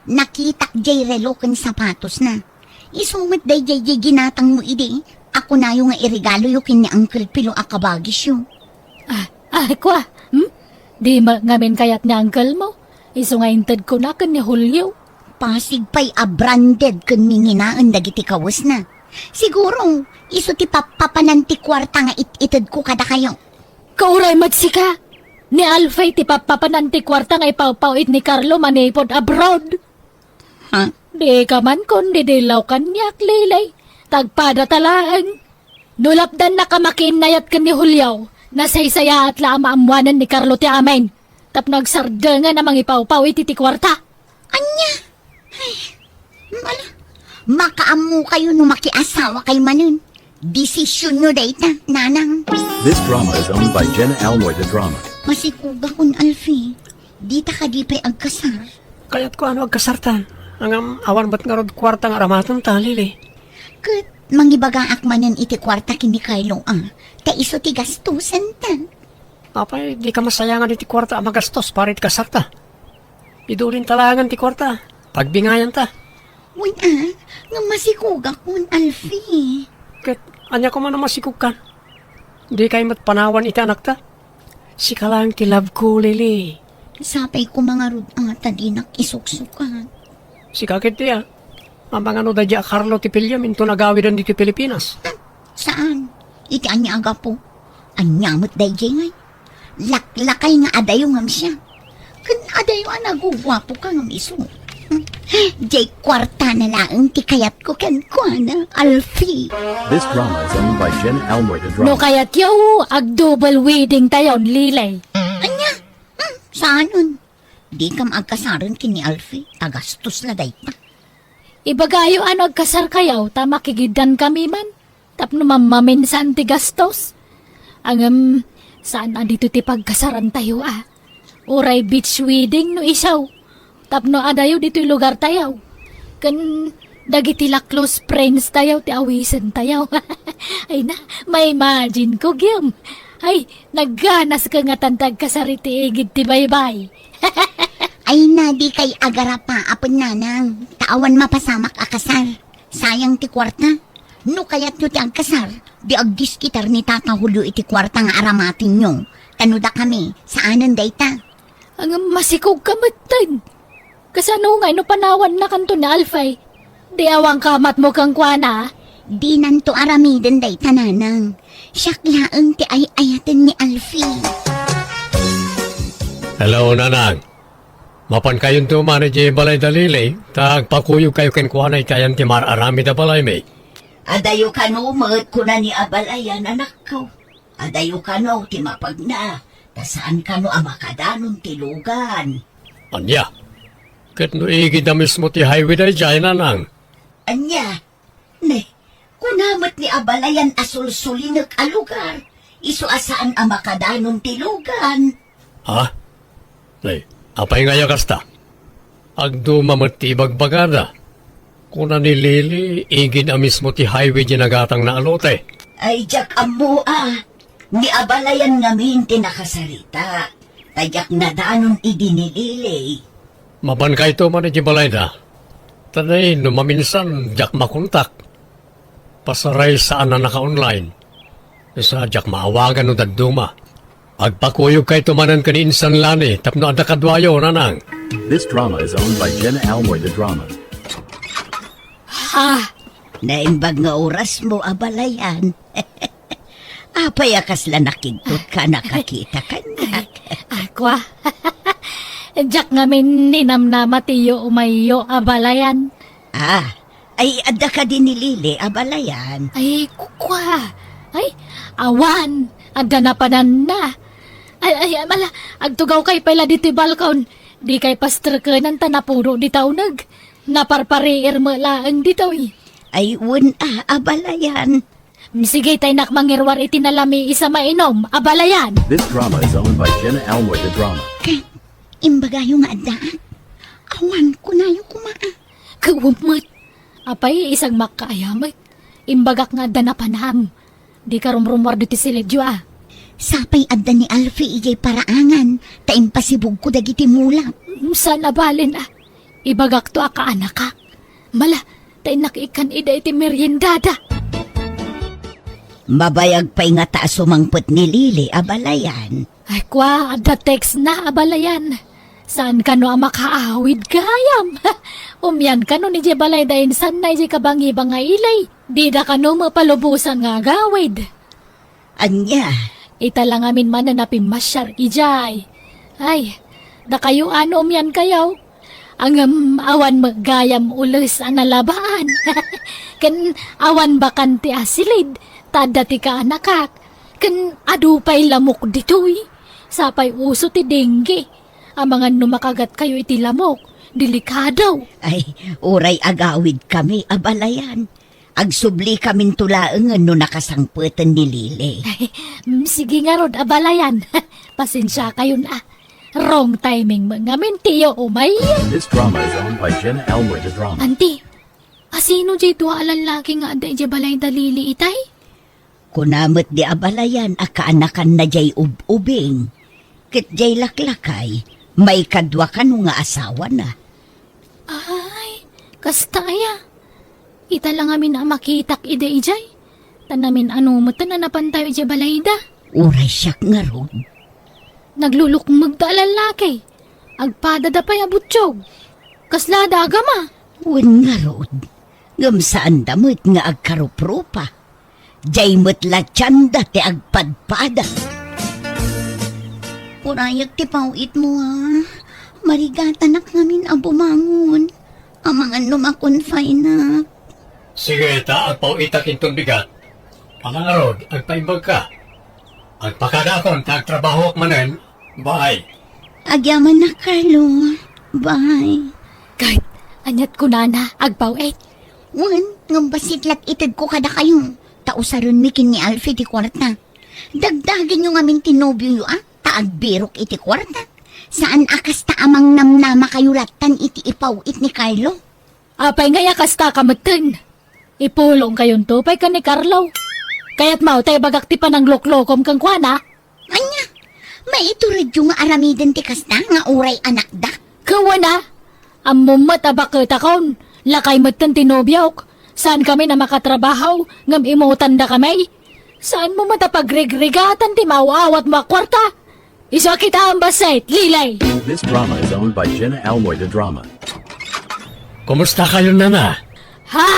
nakitak diay relo ken sapatosna. Isu met daydiay diay ginatangmo idi a kunayo nga iregaloyo ken ni Uncle Pilo a kabagisyo. Ah, ah, kua, hmm? Di met ngamin kayat ni uncle mo? Isu nga intedkona ken ni Julio. Pasig pay a branded ken minginaen dagiti kawesna. Siguro, isu ti pappapanan ti kuarta nga it-itedko kadakayo. Kauray met sika! Ni Alfie ti pappapanan ti kuarta nga ipawpaw-it ni Carlo manipud abroad. Ha? Dika man kon didillaw kaniak, Lily. Tagpada ta laeng. No lapdannaka makiinnayat ken ni Julio, nasaysayaat la a maammoanen ni Carlo ti amin. Tapno agsardengen a mangipawpaw iti ti kuarta. Ania? Ay, ala, makaammokayo no makiasawakay manen. Desisionyo dayta, nanang. This drama is owned by Jenna Almoy the Drama. Masikogakon, Alfie. Dita kadi pay agkasar? Kayatko a no agkasarta. Ngem awan met ngarud kuarta nga aramatenta, Lily. Ket mangibagaak manen iti kuarta ken ni Carlo, a. Ta isu ti gastosenta. Apay, dika masayangan iti kuarta a magastos para iti kasarta. Idulinta laengen ti kuarta. Pagbingayanta. Wen a, ngem masikogakon, Alfie. Ket ania koma no masikogkan? Dikay met panawan iti anakta? Sika laeng ti love ko, Lily. Sapay koma ngarud a ta dinak isuksukat. Sika ketdi a. Amangan no daydiay a Carlo ti piliem inton agawiden ditoy Pilipinas. Hmm, saan? Iti ania a gapu? Ania met daydiay ngay? Laklakay nga adayo ngem siak. Ken adayo a naguguapoka ngem isu. Diay kuartana laeng ti kayatko kenkuana, Alfie. This drama is owned by Jen Elmoy the Drama. No kayatyo, ag-double wedding tayon, Lily. Ania? Hmm, saanen? Dikam agkasaren ken ni Alfie, ta gastos la dayta. Ibagayo a no agkasarkayo, ta makigiddankami man. Tapno mammaminsan ti gastos. Ngem, saan a ditoy ti pagkasarantayo a. Uray beach wedding no isu. Tapno adayo ditoy lugartayo. Ken dagiti la close friends tayo ti awisentayo. Ay na, ma-imagine ko, Giyom. Ay, nagganaska ngatan ti agkasar iti igid ti baybay. Ay na, dikay agarapa, apo nanang. Ta awan mapasamak a kasar. Sayang ti kuarta. No kayatyo ti agkasar, di agdiskitar ni Tata Julio iti kuarta nga aramatenyo. Ta no dakami, saanen dayta. Ngem masikogka metten. Kasano ngay no panawannakanto ni Alfie? Di awan kamatmo kenkuana? Dinanto aramiden dayta, nanang. Siak laeng ti ay-ayaten ni Alfie. Hello, Nanang. Mapankayonto man idiay balay da Lily, ta agpakuyogkayo kenkuana iti ayan ti mar-aramid a balaymi. Adayo kano met, kuna ni Abalayan, anakko. Adayo kano ti mapagna, ta saan kano a makadanon ti lugan. Ania? Ket no igid a mismo ti highway daydiay, Nanang? Ania? Ne, kuna met ni Abalayan a sulsulinek a lugar, isu a saan a makadanon ti lugan. Ha? Ne, apay nga aya kasta? Agduma met ti ibagbagada. Kuna ni Lily, igid a mismo ti highway di nagatangna a lote. Ay, diak ammo a. Ni Abalayan ngamin ti nakasarita. Ta diak nadanon idi ni Lily. Mapankayto man iti balayda. Ta no maminsan, diak makontak. Pasaray saan a naka-online. Sa diak maawagan no dadduma. Agpakuyogkayto manen ken ni Insan Lani tapno adda kaduayo, Nanang. This drama is owned by Jenna Almoy the Drama. Ha? Naimbag nga orasmo, Abalayan. Apay a kasla nakigtot ka nakakita kaniak? Ay, akwa. Diak ngamin ninamnama ti iyo umayyo, Abalayan. Ah, ay, adda kadi ni Lily, Abalayan? Ay, kukwa. Ay, awan. Adda napananna. Ay, ay, amala, agtugawkay pay la ditoy balkon. Dikay pasterkenan ta napuno dita uneg. Naparpariir met laeng ditoy. Ay, wen a, Abalayan. Sige, ta innak mangiruar iti nalami isa mainom, Abalayan. This drama is owned by Jenna Almoy the Drama. Ken, imbagayo nga addaak? Awan, kunayo koma a. Kawem met. Apay, isang makkaayam met. Imbagak nga adda napanam. Dika rumrumuar ditoy silidyo a. Sapay adda ni Alfie idiay paraangan, ta impasibugko dagiti mula. Saan a balen a. Ibagakto a kaanakak. Mala, ta innak ikkan ida iti meriendada. Mabayag pay ngata a sumangpet ni Lily, Abalayan. Ay, kua, adda text na, Abalayan. Saan kano a makaawid gayam? Umian kano idiay balay da insan na idiay kabangiba nga ili. Dida kano mapalubosan nga agawid. Ania? Ita la ngamin manen a pimmasiar idiay. Ay, dakayo a no umiankayo. Ngem awan met gayam ules a nalabaan. Ken awan bakante a silid, ta adda ti kaanakak. Ken adu pay lamok ditoy. Sapay uso ti dengue. Amangan no makagatkayo iti lamok, delikado. Ay, uray agawidkami, Abalayan. Agsublikaminto laengen no nakasangpeten ni Lily. Ay, mm, sige ngarud, Abalayan. Pasensiakayon a. Wrong timing met ngamin ti iyo umay. This drama is owned by Jenna Almoy the Drama. Anti, asino diay dua a lallaki nga adda idiay balay da Lily itay? Kuna met di Abalayan a kaanakanna diay ub-ubing. Ket diay laklakay, maikadua kano nga asawana. Ay, kasta aya. Ita la ngamin a makitak idi idiay. Ta namin-ano met a napantayo idiay balayda. Uray siak ngarud. Naglulukmegda a lallaki. Agpadada pay a butiog. Kasla da agama. Wen ngarud. Ngem saanda met nga agkaruprupa. Diay met la tianda ti agpadpada. Urayak ti paw-itmo, a. Marigatanak ngamin a bumangon. Amangan no makonfinak. Sige, ta agpaw-itak inton bigat. Amangarod, agpaimbagka. Agpakadakon ta agtrabahoak manen. Bye. Agyamanak, Carlo. Bye. Kay, aniat kunana, agpaw-it? Wen, ngem bassit la itedko kadakayo. Ta usarenmi ken ni Alfie ti kuarta. Dagdagenyo ngamin ti nobioyo, a, ta agbirok iti kuarta. Saan a kasta a mangnamnamakayo lattan iti ipaw-it ni Carlo. Apay ngay a kasta ka metten? Ipulongkayonto pay ken ni Carlo. Kayatmo ta ibagak ti panangloklokom kenkuana? Ania? Maituredyo nga aramiden ti kasta nga uray anakda? Kawana, ammom met a baketakon, lakay metten ti nobiok. Saankami a makatrabaho, ngem imutandakami. Saanmo met a pagrigrigatan ti maaw-awatmo a kuarta. Isu a kitaem bassit, Lily! This drama is owned by Jenna Almoy the Drama. Kumusta kayo, nana? Ha?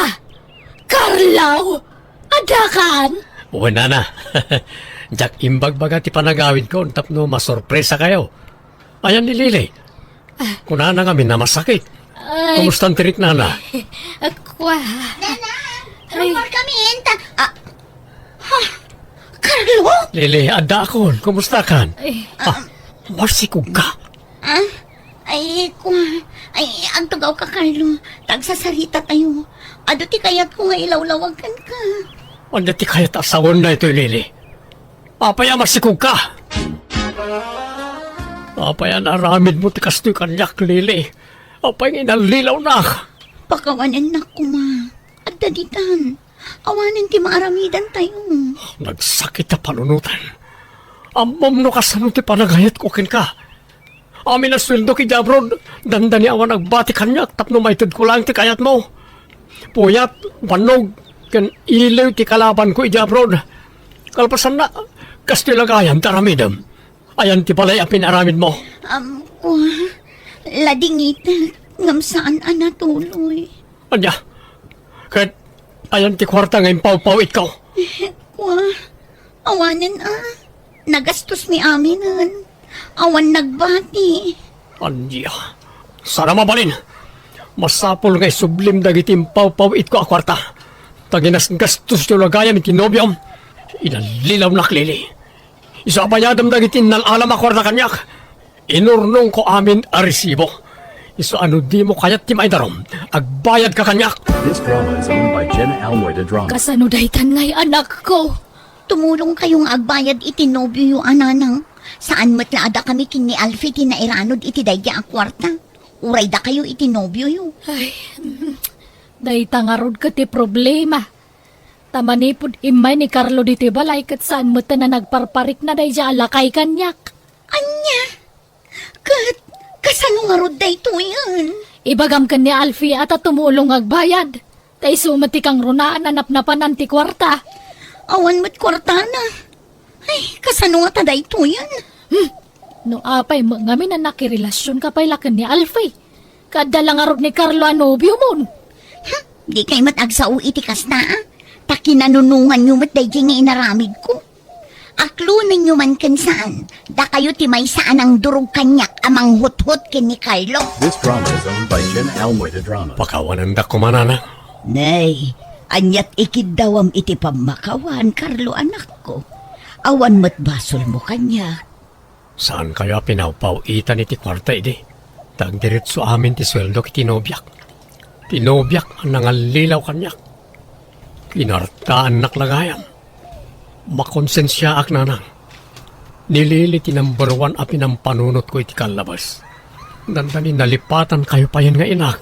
Carlo! Addakan? Wen, nana. Diak imbagbaga ti panagawidko tapno masorpresa kayo. Ayan ni Lily. Kunana ngamin a masakit. Ay. Kumusta ti riknana? Kua. Nana, Ay. Rumor kami, enta. Ah, ha? Carlo? Lily, addaakon. Kumusta kan? Ay. Ah, masikog ka? Ah? Ay, kua. Ay, agtugaw ka, Carlo. Tagsasarita tayo. Adu ti kayatko nga ilawlawag kenka. Ania ti kayat a sawen daytoy, Lily? Apay a masikog ka? Apay a naaramidmo ti kastoy kaniak, Lily? Apay nga inallilawnak? Pakawanennak koma. Adda ditan. Awanen ti maaramidantayo. Nagsakit a panunoten. Ammom no kasano ti panagayatko kenka. Amin a sueldok idiay abroad, dandani awan agbati kaniak tapno maitedko laeng ti kayatmo. Puyat, bannog, ken iliw ti kalabanko idiay abroad. Kalpasanna, kastoy la gayam ti aramidem. Ayan ti balay a pinaramidmo. Am, kua, ladingitek, ngem saan a natuloy. Ania? Ket ayan ti kuarta nga impawpaw-itko? Kua, awanen a. Nagastos mi aminen. Awan nagbati. Ania? Saan a mabalin. Masapul nga isublim dagiti impawpaw-itko a kuarta. Ta ginasgastosyo la gayam iti nobiom. Inallilawnak, Lily. Isu a bayadem dagiti innal-alam a kuarta kaniak. Inurnongko amin a resibo. Isu a no dimo kayat ti maidarum, agbayadka kaniak. This drama is owned by Jenna Almoy de Drama. Kasano daytan ngay, anakko? Tumulong kayo nga agbayad iti nobioyo a nanang. Saan met la a dakami ken ni Alfie ti nairanod iti daydi a kuarta. Uray dakayo iti nobioyo. Ay, mm, dayta ngarud ket ti problema. Ta manipud immay ni Carlo ditoy balay ket saan met a nagparparikna daydi a lakay kaniak. Ania? Ket kasano ngarud daytoyen? Ibagam ken ni Alfie a ta tumulong nga agbayad. Ta isu met ti kangrunaan a napnapanan ti kuarta. Awan met kuartana. Ay, kasano ngata daytoyen? Hmm. No apay met ngamin a nakirelasionka pay la ken ni Alfie. Kaadda la ngarud ni Carlo a nobiomon. Hmm, dikay met agsao iti kasta, a? Ta kinanunonganyo met daydi nga inaramidko. Aklonenyo man ken saan, dakayo ti maysa a nangdurog kaniak a manghuthot ken ni Carlo. This drama is owned by Jen Almoy de Drama. Pakawanendak koma, nanang. Nay, aniat ikiddawam iti pammakawan, Carlo, anakko? Awan met basolmo kaniak. Saankayo a pinawpaw-itan iti kuarta idi? Ta agdiretso amin ti sueldok iti nobiak. Ti nobiak a nangallilaw kaniak. Kinartaannak la gayam. Makonsensiaak, nanang. Ni Lily ti number one a pinampanunotko iti kallabas. Dandani nalipatankayo payen nga inak.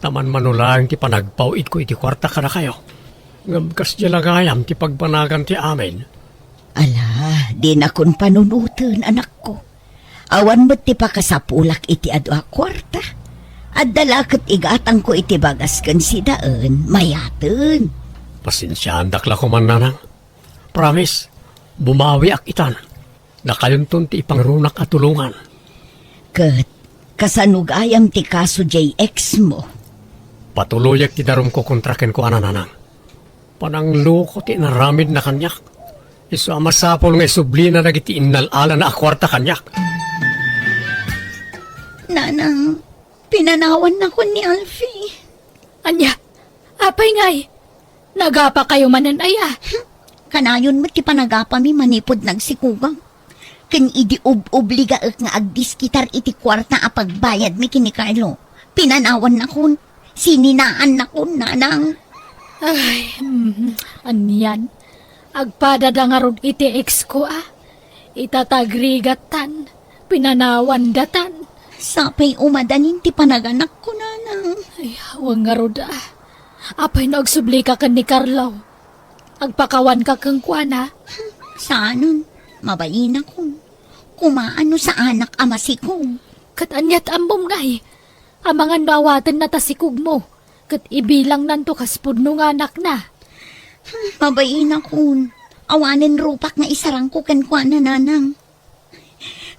Ta manmano laeng ti panagpaw-itko iti kuarta kadakayo. Ngem kasdiay la gayam ti pagbanagan ti amin. Ala, dinakon panunoten, anakko. Awan met ti pakasapulak iti adu a kuarta. Adda la ket igatangko iti bagas ken sidaen, mayaten. Pasensiaandak la koman, nanang. Promise, bumawiak itan. Dakayonton ti ipangrunak a tulongan. Ket kasano gayam ti kaso jay ex mo? Patuloyek ti darumko kontra kenkuana, nanang. Panangloko ti inaramidna kaniak. Isu a masapul nga isublina dagiti innal-alana a kuarta kaniak. Nanang, pinanawannakon ni Alfie. Ania? Apay ngay? Nagapakayo manen aya? Kanayon met ti panagapami manipud nagsikogak. Ken idi ub-obligaek nga agdiskitar iti kuarta a pagbayadmi ken ni Carlo, pinanawannakon, sininaannakon, nanang. Ay, mm, anian. Agpadada ngarud iti ex ko, a. Itatagrigattan, pinanawandatan. Sapay umadanin ti panaganakko, nanang. Ay, awan ngarud, a. Apay no agsublika ken ni Carlo? Agpakawanka kenkuana? Saanen, mabainakon. Kumaan no saanak a masikog. Ket aniat ammom ngay? Amangan no awatenna ta sikogmo, ket ibilangnanto kas pudno nga anakna. Mabainakon. Awanen rupak nga isarangko kenkuana, nanang.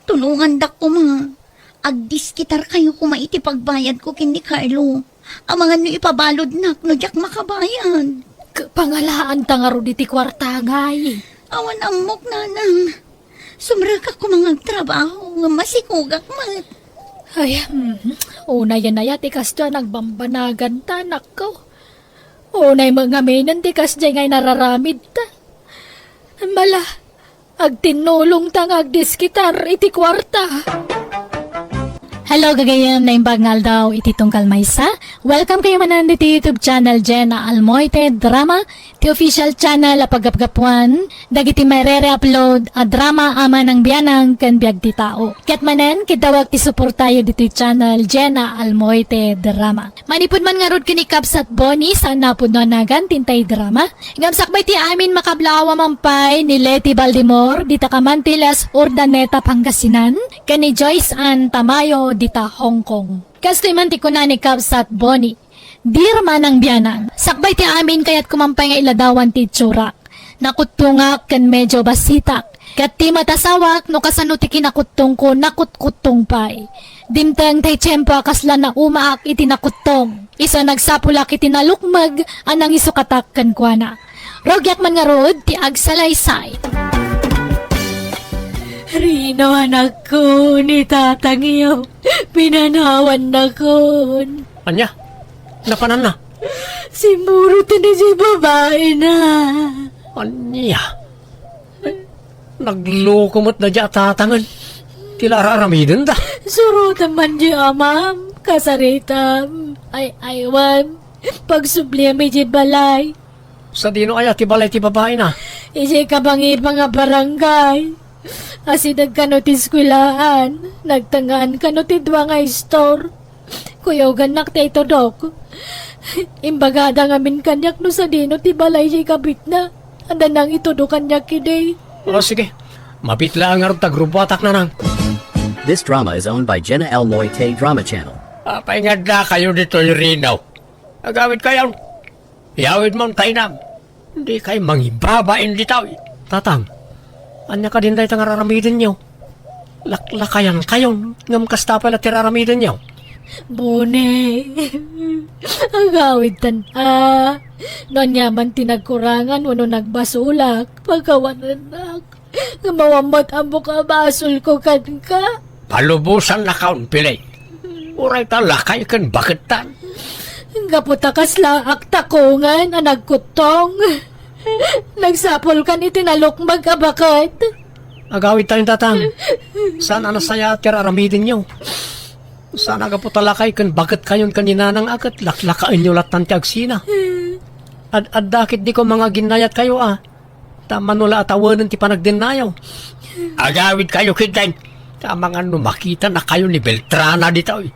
Tulongandak koma. Agdiskitarkayo koma iti pagbayadko ken ni Carlo. Amangan no ipabaludnak no diak makabayad. K-, pangalaanta ngarud iti kuarta, ngay. Awan ammok, nanang. Sumrekak koma nga agtrabaho, nga masikogak met. Ay, mm, unayen aya ti kasdiay a nagbambanaganta, anakko. Unay met ngamin ti kasdiay nga inararamidta. Bala, agtinnulongta nga agdiskitar iti kuarta. Hello, gagayyem, naimbag nga aldaw iti tunggal maysa. Welcome kayo manen ditoy YouTube channel Jenna Almoite Drama, ti official channel a paggapgapuan dagiti maire-re-upload a drama a manang bianang ken biag ti tao. Ket manen, kiddawek ti suportayo ditoy channel Jenna Almoite Drama. Manipud man ngarud ken ni Kabsat Bonnie, saan a pudno a nagan ti intay drama. Ngem sakbay ti amin, makablaawa man pay ni Leti Baldimor, dita Camantiles, Urdaneta, Pangasinan, ken ni Joyce Ann Tamayo, dita Hong Kong. Kastoy man ti kuna ni Kabsat Bonnie, "Dear manang bianang, sakbay ti amin, kayatko man pay nga iladawan ti itsurak. Nakuttongak ken medyo basitak. Ket ti met asawak, no kasano ti kinakuttongko, nakutkuttong pay. Dimteng tay tiempo a kasla naumaak iti nakuttong. Isu a nagsapulak iti nalukmeg a nangisukatak kenkuana. Rugiak man ngarud ti agsalaysay." Rino, anakko, ni tatangyo, pinanawannakon. Ania? Napananna? Simmurot ti babaena. Ania? Nagloko met daydi a tatangen ti la ar-aramidenda. Surotem man di amam, kasaritam. Ay, aywan. Pagsubliam idiay balay. Sadino aya ti balay ti babaena? Idiay kabangibang a barangay. Asideg kano ti eskuelaan, nagtengngaan kano ti dua nga istor. Kuyogannak ti itudok. Imbagada ngamin kaniak no sadino ti balay ti kabitna. Adda nangitudo kaniak idi. O, sige. Mabiit laeng ngarud ta agrubuatak, nanang. This drama is owned by Jenna Almoite Drama Channel. Apay nga addakayo ditoy, Rino? Agawidkayon. Iyawidmon, kainam. Dikay mangibabain ditoy. Tatang, ania kadin dayta nga ar-aramidenyo? Laklakayankayon, ngem kasta pay la ti ar-aramidenyo. Bonnie, agawidtan a. No ania man ti nagkurangan wenno nagbasolak, pakawanennak. Ngem awan met ammok a basolko kenka. Palubosannakon, Piling. Uray ta lakay ken bakettan. Gapu ta kasla agtakongen a nagkuttong. Nagsapulkan iti nalukmeg a baket. Agawidtayon, tatang. Saan a nasayaat ti ar-aramidenyo. Saan a gapu ta lakay ken baketkayon ken ni nanang a ket laklakaenyo lattan ti agsina. Ad-adda ketdi koma nga aginnayatkayo a. Ta mano la a tawenen ti panagdennayo. Agawidkayo ketdin. Ta amangan no makitanakayo ni Beltrana ditoy.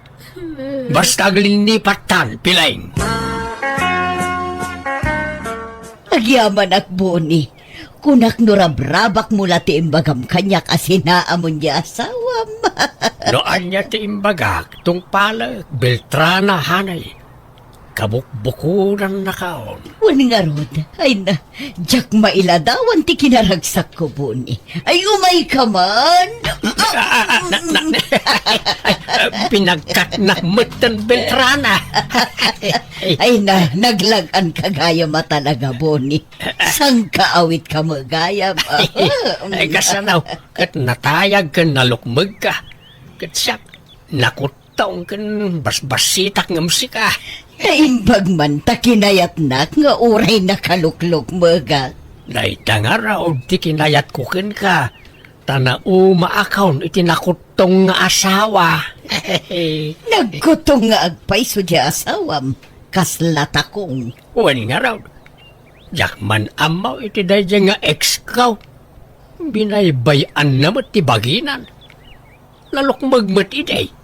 Basta aglinnipattan, Piling. Agyamanak, Bonnie. Kunak no rabrabakmo la ti imbagam kaniak a sinaamon ti asawam. No ania ti imbagak, tungpalek, Beltrana, hanay. Kabukbukodannakon. Wen ngarud, ay na, diak mailadawan ti kinaragsakko, Bonnie. Ay, umayka man. Ah, ah, ah, na, na, na. Pinagkatnak metten, Beltrana. Ay na, naglag-anka gayam a talaga, Bonnie. Sangkaawitka met gayam. Ay, kasano? Ket natayag ken nalukmegka. Ket siak, nakut- tong ken basbasitak ngem sika. Naimbag man ta kinayatnak nga uray nakaluklukmegak. Dayta ngarud ti kinayatko kenka, ta naumaakon iti nakuttong nga asawa. Nagkuttong nga agpayso ti asawam, kasla takong. Wen ngarud, diak man ammo iti daydiay nga ex-ko. Binaybay-anna met ti baginan. Nalukmeg met idi.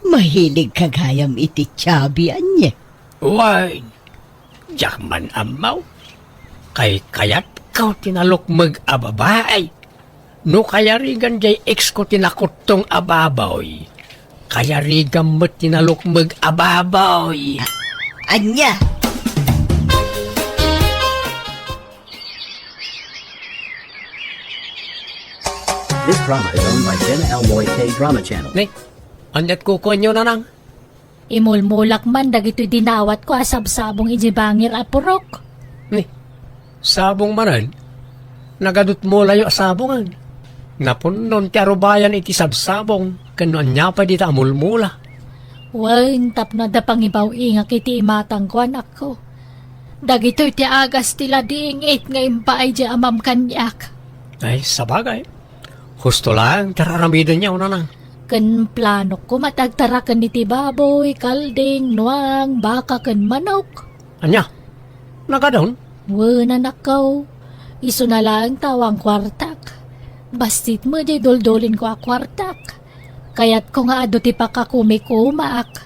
Mahiligka gayam iti Chubby, ania? Wen, diak man ammo. Kaykayatko ti nalukmeg a babai. No kayarigan diay ex-ko ti nakuttong a baboy, kayarigam met ti nalukmeg a baboy. Ania? This drama is owned by Jenna Almoy K Drama Channel. Ni, ania't kukuenyo, nanang? Imulmulak man dagitoy dinawatko a sabsabong idiay bangir a purok. Ni, sabong manen? Nagadutmolayo a sabongen. Napunnon ti arubayan iti sabsabong ken no ania pay dita a mulmula. Wen, tapno adda pangibaw-ingak iti imatangko, anakko. Dagitoy ti agas ti ladingit nga impaay diay amam kaniak. Ay, sabagay. Husto laeng ti ar-aramidenyo, nanang. Ken planokko met agtaraken iti baboy, kalding, nuang, baka ken manok. Ania? Nagadun? Wen, anakko. Isuna laeng ta awan kuartak. Bassit met diay duldulinko a kuartak. Kayatko nga adu ti pakakumikumaak.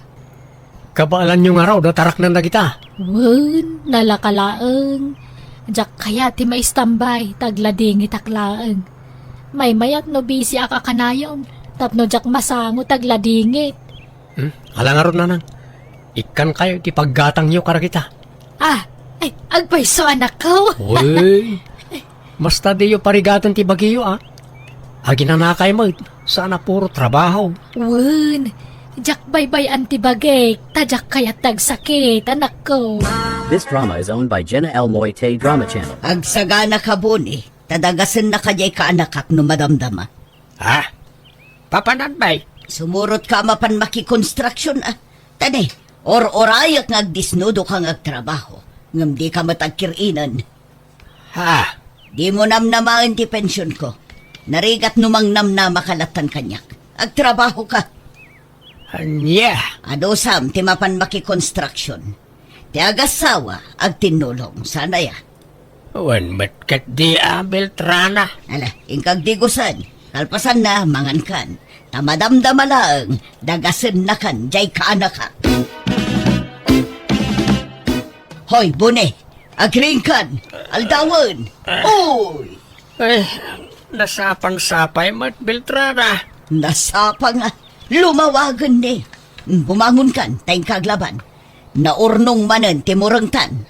Kabaelanyo ngarud a taraknan dagita? Wen, nalaka laeng. Diak kayat ti maistambay, ta agladingitak laeng. Maymayat no bisiak a kanayon, tapno diak masango ta agladingit. Hmm? Ala ngarud, nanang. Ikkankayo iti paggatangyo kadagita. Ah, ay, agpayso, anakko. Uy, basta diyo parigaten ti bagiyo, a. Aginanakay met, saan a puro trabaho. Wen, diak baybay-an ti bagik, ta diak kayat ti agsakit, anakko. This drama is owned by Jenna L. Moite Drama Channel. Agsagana ka, Boni, ta dagasennaka diay kaanakak no madamdama. Ha? Papananbay? Sumurot ka a mapan makikonstruksyon, a. Tani, or-orayek nga agdisnudo ka nga agtrabaho, ngem di ka met agkir-inen. Ha? Di mo namnamaen ti pensionko. Narigat no mangnamnama ka lattan kaniak. Agtrabaho ka. Ania? Adusam ti mapan makikonstruksyon. Ti agassawa, agtinnulong. Saan aya? Wen met ketdi a, Beltrana. Ala, inka agdigusen. Kalpasanna, mangankan. Ta madamdama laeng, dagasennakan diay kaanakak. Hoy, Boni, agriingkan, aldawen. Uy! Eh, nasapang-sapay met, Beltrana. Nasapang a, lumawagen ni. Bumangonkan, ta inka aglaban. Naurnong manen ti murengtan.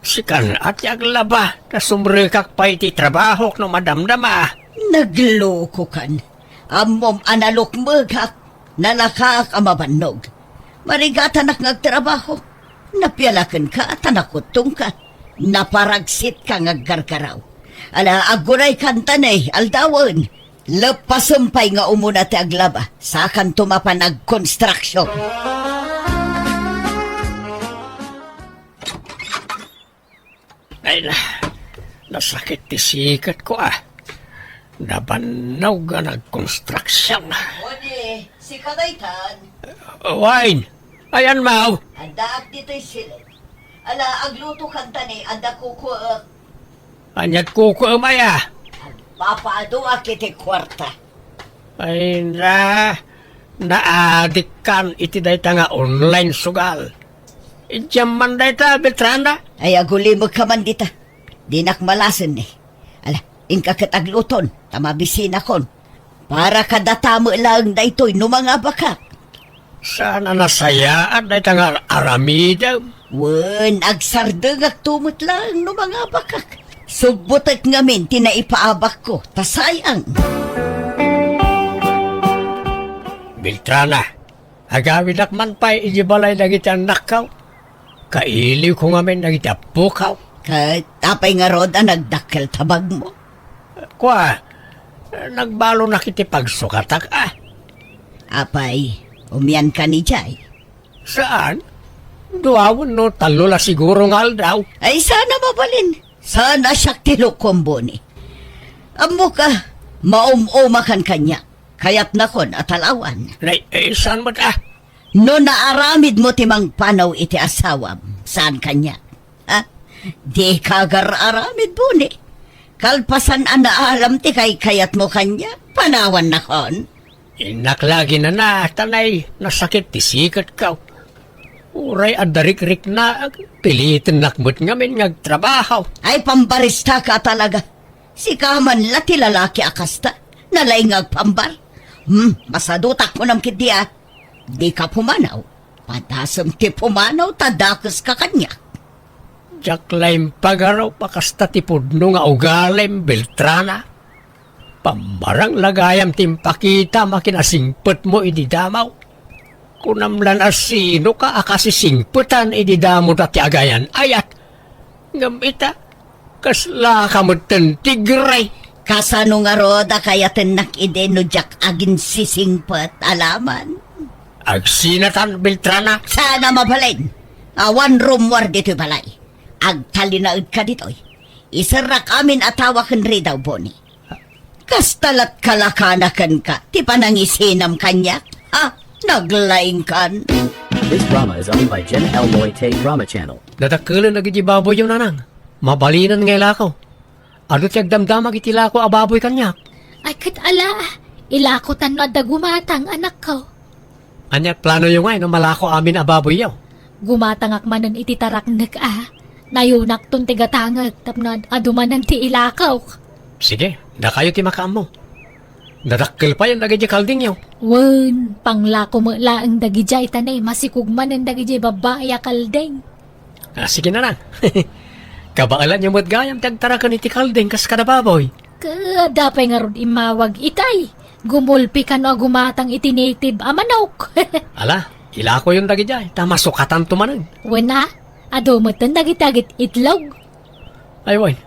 Sikan a ti aglaba, ta sumrekak pay ti trabahok no madamdama. Naglokokan. Ammom a nalukmegak, nalakaak a mabannog. Marigatanak nga agtrabaho. Napiala kenka ta nakuttongka. Naparagsitka nga aggargaraw. Ala, aggunaykan ta ne, aldawen. Leppasem pay nga umuna ti aglaba, sakanto mapan agkonstruksyon. Ay na, nasakit ti siketko, a. Nabannog nga nagkonstruksyon. Odi, sika daytan. Wine, ayan, maw. Addaak ditoy siled. Ala, aglutokan ta ne, adda kukuek. Ania't kukuem aya? Agpapaaduak iti kuarta. Ay na, naadikkan iti dayta nga online sugal. Idiam man dayta, Beltrana? Ay, agulimekka man dita. Dinak malasen ni. Ala, inka ket agluton, ta mabisinakon. Para kadata met laeng daytoy no mangabakak. Saan a nasayaat dayta nga aramidem? Wen, agsardengakto met laeng no mangabakak. Subbotek ngamin ti naipaabakko, ta sayang. Beltrana, agawidak man pay iti balay dagiti annakko. Kailiwko ngamin dagiti appokaw. Ket apay ngarud a nagdakkel ta bagmo? Kua, nagbalonak iti pagsukatak, a. Apay, umiankan idiay? Saan? Dua wenno tallo la siguro nga aldaw. Ay, saan a mabalin. Saan a siak ti lukom, Boni. Ammok a, maum-umakan kaniak. Kayatnakon a talawan. Nay, eh, saan met, a? No naaramidmo ti mangpanaw iti asawam, saan kaniak? Ha? Dika agar-aramid, Boni. Kalpasan a naalam ti kaykayatmo kaniak, panawannakon. Innak la aginana, ta nay, nasakit ti siketko. Uray adda rikrikna, pilitennak met ngamin nga agtrabaho. Ay, pambaristaka talaga. Sika man la ti lalaki a kasta. Nalaing nga agpambar. Hmm, masadutak kunam ketdi, a. Dika pumanaw. Padasem ti pumanaw ta dakeska kaniak. Diak la impagarup a kasta ti pudno nga ugalim, Beltrana. Pammarang la gayam ti impakitam a kinasingpetmo idi damaw. Kunam lan a sinoka a kasisingpetan idi damoda ti agayan-ayat. Ngem ita, kaslaka metten ti gray. Kasano ngarud a kayatennak idi no diak aginsisingpet, Alaman? Agsinatan, Beltrana. Saan a mabalin. Awan rummuar ditoy balay. Agtalinaedka ditoy. Iserrak amin a tawa ken ridaw, Boni. Kasta lat kalakana kenka ti panangisinam kaniak? Ha? Naglaingkan. This drama is owned by Jen L Loy Tay Drama Channel. Dadakkelen dagiti baboyyo, nanang. Mabalinen nga ilako. Adu ti agdamdamag iti lako a baboy kaniak. Ay, ket ala, ilakotan no adda gumatang, anakko. Ania planoyo ngay no malako amin a baboyyo? Gumatangak manen iti taraknek a. Nayunakton ti gatangek tapno ad-, adu manen ti ilakok. Sige, dakayo ti makaammo. Nadakkel payen dagiti kaldingyo. Wen, panglako met laeng dagidiay ta ne, masikog manen dagiti babbai a kalding. Ah, sige na lang. Kabaelanyo met gayam ti agtaraken iti kalding kas kada baboy. Ket adda pay ngarud immawag itay. Gumulpi kano a gumatang iti native a manok. Ala, ilakoyon dagidiay, ta masukatanto manen. Wen a, adu metten dagiti agit-itlog. Ay, wen.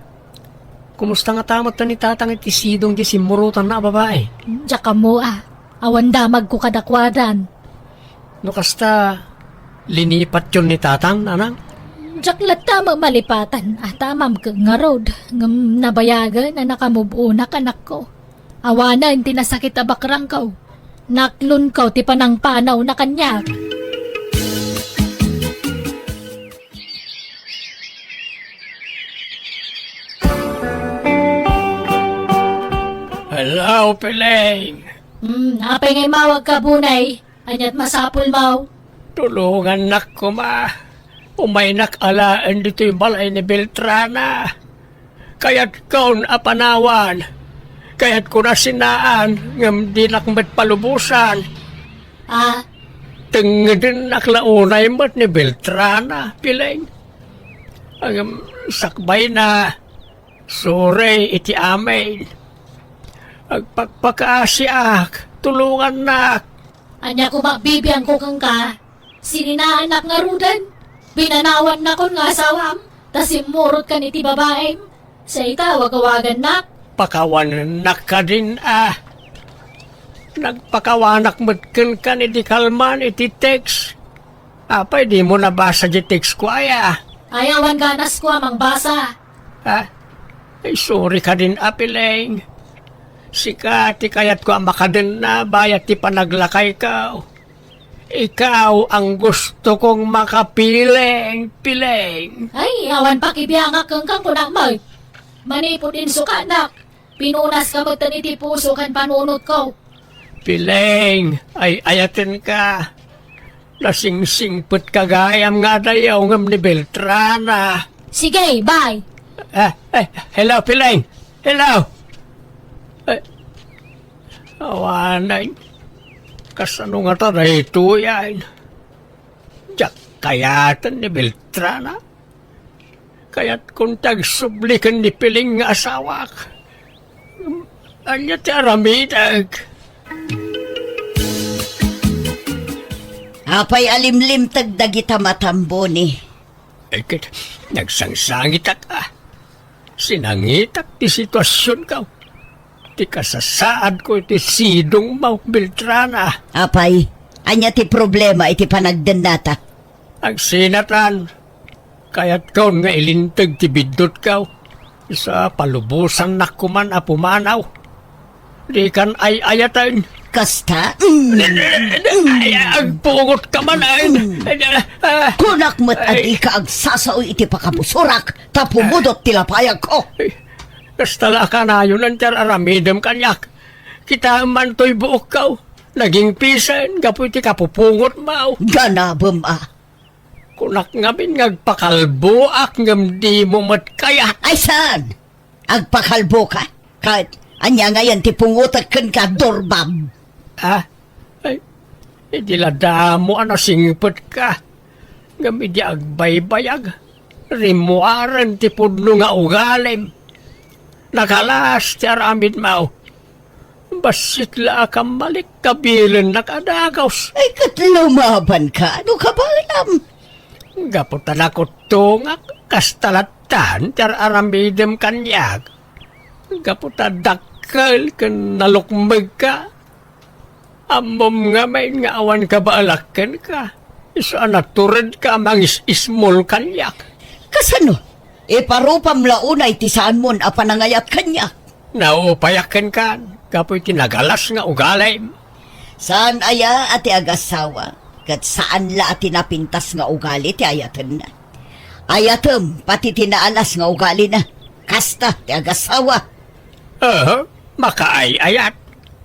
Kumusta ngata metten ni Tatang iti sidong ti simmurotanna a babai? Diak ammo a. Awan damagko kadakuadan. No kasta, linipatyon ni Tatang, nanang? Diak latta malipatan a tamam ket ngarud, ngem nabayagen a nakamubona kanakko. Awanen ti nasakit a bakrangko. Naklonko ti panangpanawna kaniak. Hello, Piling. Hmm, apay nga immawagka, Bunay? Ania't masapulmo? Tulongannak koma. Umaynak alaen ditoy balay ni Beltrana. Kayatkon a panawan. Kayatkon a sinaan, ngem dinak met palubosan. Ah? Tengedennak la unay met ni Beltrana, Piling. Ngem sakbayna, sorry iti amin. Agpakpakaasiak, tulongannak. Ania koma bibiangko kenka? Sininaannak ngaruden? Binanawannakon nga asawam, ta simmurotkan iti babaim? Sa ita, wagawagannak? Pakawanennak kadin a. Nagpakawanak met kenka ni di kalman iti text. Apay dimo nabasa di text ko aya? Ay, awan ganasko a mangbasa. Ha? Ay, sorry kadin a, Piling. Sika ti kayatko a makadenna bayat ti panaglakayko. Ikaw ang gusto kong makapiling, Piling. Ay, awan pakibiangak kenka, kunak met. Manipud insukanak, pinunaska metten iti puso ken panunotko. Piling, ay-ayatenka. Nasingsingpetka gayam nga adayo ngem ni Beltrana. Sige, bye. Ah, eh, hello, Piling. Hello. Eh, awanen. Kasano ngata daytoy, ay? Diak kayaten ni Beltrana. Kayatkon ti agsubli ken ni Piling nga asawak. Ania ti aramidek? Apay a limlimteg dagita matam, Boni? Eh, ket nagsangsangitak a. Sinangitak ti situasionko. Ti kasasaadko iti sidongmo, Beltrana. Apay, ania ti problema iti panagdennata? Agsinatan, kayatkon nga ilinteg ti biddutko. Isu a palubosannak koman a pumanaw. Dikan ay-ayaten. Kasta? Mm. Ay, agpungotka man, ay. Mm. Ah, kunak met a dika agsasao iti pakabusurak, ta pumudot ti lapayagko. Ay, kasta la a kanayon ti ar-aramidem kaniak. Kitaem man toy buokko. Nagingpisen gapu iti kapupungotmo. Ganabem a. Kunak ngamin nga agpakalboak ngem dimo met kayat. Ay, saan? Agpakalboka? Ket ania ngayen ti pungotek kenka, Dorbab? Ah? Ay, idi la damo a nasingpetka. Ngem idi agbaybayag, rimmuaren ti pudno nga ugalim. Nakalas ti aramidmo. Bassit la a kammalik, kabilennak a dagus. Ay, ket lumabanka, no kabaelam? Gapu ta nakuttongak, kasta lattan ti ar-aramidem kaniak. Gapu ta dakkel ken nalukmegka. Ammom ngamin nga awan kabaelak kenka. Isu a naturedka a mangis-ismol kaniak. Kasano? Iparupam la unay ti saanmon a panangayat kaniak. Naupayak kenka, gapu iti nagalas nga ugalim. Saan aya a ti agasawa, ket saan la a ti napintas nga ugali ti ayatenna. Ayatem pati ti naalas nga ugalina. Kasta ti agasawa. Aha, makaay-ayat.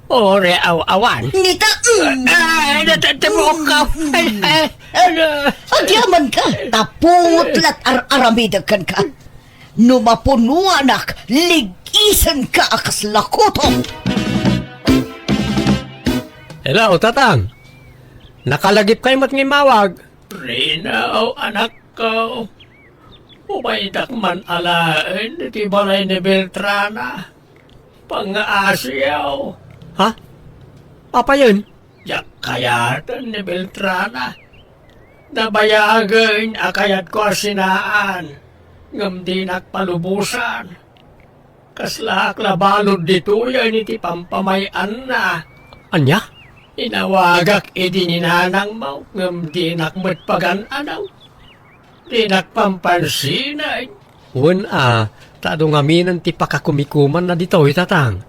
Ore aw-awan. Nita, mm. Ay, natatemok ka. Ay, ay, ano? Agyaman ka, tapungotlat ar-aramidek kenka. No mapunuanak, ligisenka a kasla kuto. Hello, Tatang. Nakalagipkay met nga immawag. Rina, o anakko. Umaydak man alaen iti balay ni Beltrana. Pangngaasiaw. Ha? Apayen? Diak kayaten ni Beltrana. Nabayagen a kayatko a sinaan, ngem dinak palubosan. Kaslaak la balud ditoyen iti pampamay-anna. Ania? Inawagak idi ni nanangmo, ngem dinak met pagan-anaw. Dinak pampansinan. Wen a, ta adu ngaminen ti pakakumikumanna ditoy, Tatang.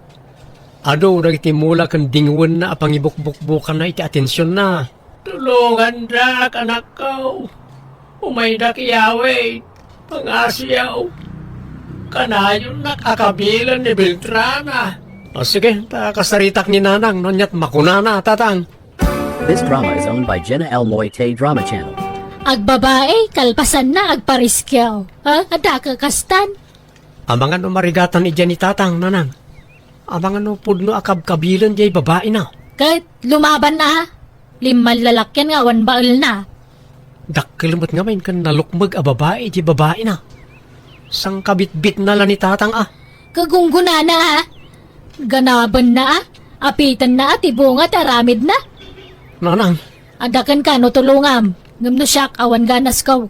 Adu dagiti mula ken dingwenna a pangibukbukbukanna iti atensionna. Tulongandak, anakko. Umaydak iyawid. Pangasiaw. Kanayonnak a kabilen ni Beltrana. O, sige, ta kasaritak ni Nanang, no aniat makunana, Tatang. This drama is owned by Jenna L Moite Drama Channel. Agbabae, kalpasanna, agpariskiaw. Ha? Adda kakastan? Amangan no marigatan idiay ni Tatang, Nanang. Amangan no pudno a kabkabilen diay babaina. Ket lumaban a. Limmallalakyan nga awan baelna. Dakkel met ngamin ken nalukmeg a babai diay babaina. Sangkabitbitna la ni Tatang a. Kagunggonana a. Ganabenna a. Apitenna a ti bunga ti aramidna. Nanang. Adda kenka no tulongam. Ngem no siak, awan ganasko.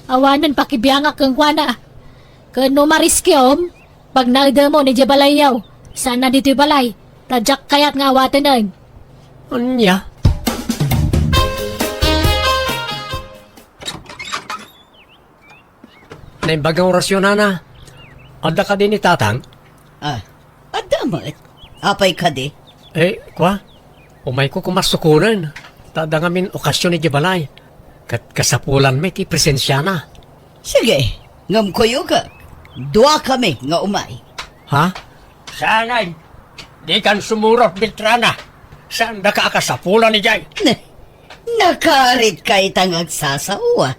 Awanen pakibiangak kenkuana. Ken no mariskiom, pagnaedemon idiay balayyo. Saan a ditoy balay, ta diak kayat nga awatenen. Ania? Naimbag nga orasyon, Nana. Adda kadi ni Tatang? Ah, adda met. Apay kadi? Eh, kua? Umayko koma sukonen. Ta adda ngamin okasyon idiay balay. Ket kasapulan met ti presensiana. Sige, ngem kuyogak. Duakami nga umay. Ha? Saanen. Dikan sumurot, Beltrana. Saandaka a kasapulan idiay? Ne, nakaritka ita nga agsasaoa.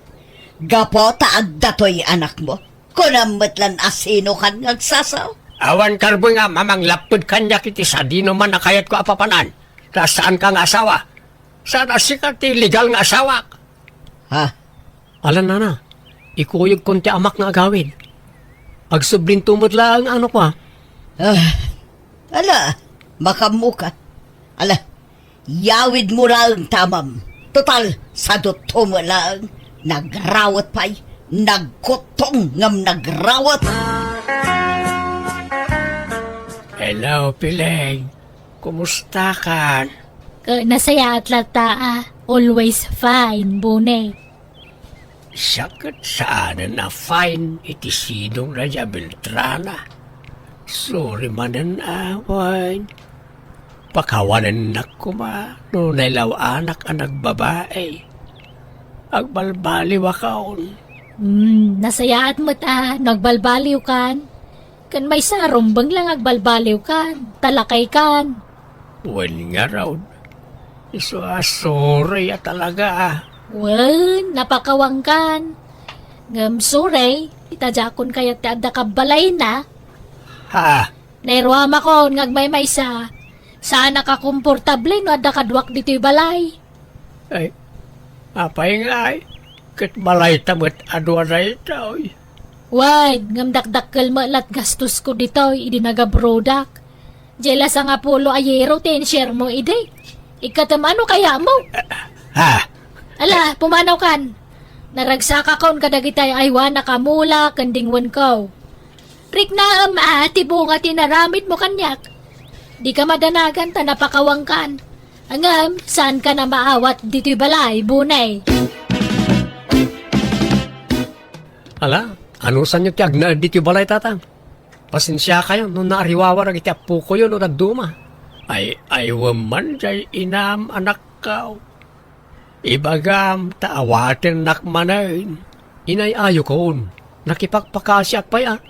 Gapu ta adda toy anakmo. Kunam met lan a sinokan nga agsasaw. Awan karbuy nga mamanglapped kaniak iti sadinoman a kayatko a papanan. Ta saanka nga asawa. Saan a sika ti legal nga asawak. Ha? Ala, Nana, ikuyogkon ti amak nga agawid. Agsublinto met laeng, ano kua? Ah, ala, makammoka. Ala, yawidmo laeng ti amam. Total, sadutto met laeng. Nagrawet pay. Nagkuttong ngem nagrawet. Hello, Pileng. Kumustakan? Ka-, nasayaat latta a. Always fine, Bone. Siak ket saanen a fine iti sidongna diay a Beltrana. Sorry manen a, wen. Pakawanennak koma no nailaw-anak a nagbabai. Agbalbaliwakon. Hmm, nasayaat met a no agbalbaliwkan. Ken maysa a rumbeng la nga agbalbaliwkan, ta lakaykan. Wen ngarud, isu a sorry a talaga a. Wen, napakawankan. Ngem sorry, ita diakon kayat ti adda kabbalayna. Ha? Nairuamakon nga agmaymaysa. Saanak a komportable no adda kaduak ditoy balay. Ay, apay ngay, ket balayta met a dua daytoy. Wen, ngem dakdakkel met lat gastosko ditoy idi nagabrodak. Diay la sangapulo a euro ti inshare mo idi. Ikkatem ano kaya mo? Ha? Ala, pumanawkan. Naragsakakon kadagiti ay-aywanak a mula ken dingwenko. Riknaem a ti bunga ti naramidmo kaniak. Dika madanagan ta napakawankan. Ngem, saankan a maawat ditoy balay, Bunay. Ala, anusanyo ti agnaed ditoy balay, Tatang? Pasensiakayo no naariwawa dagiti appokoyo no dadduma. Ay, ay, wen man diay inam, anakko. Ibagam ta awatennak manen. Inay-ayokon, nakipakpakasiak pay a.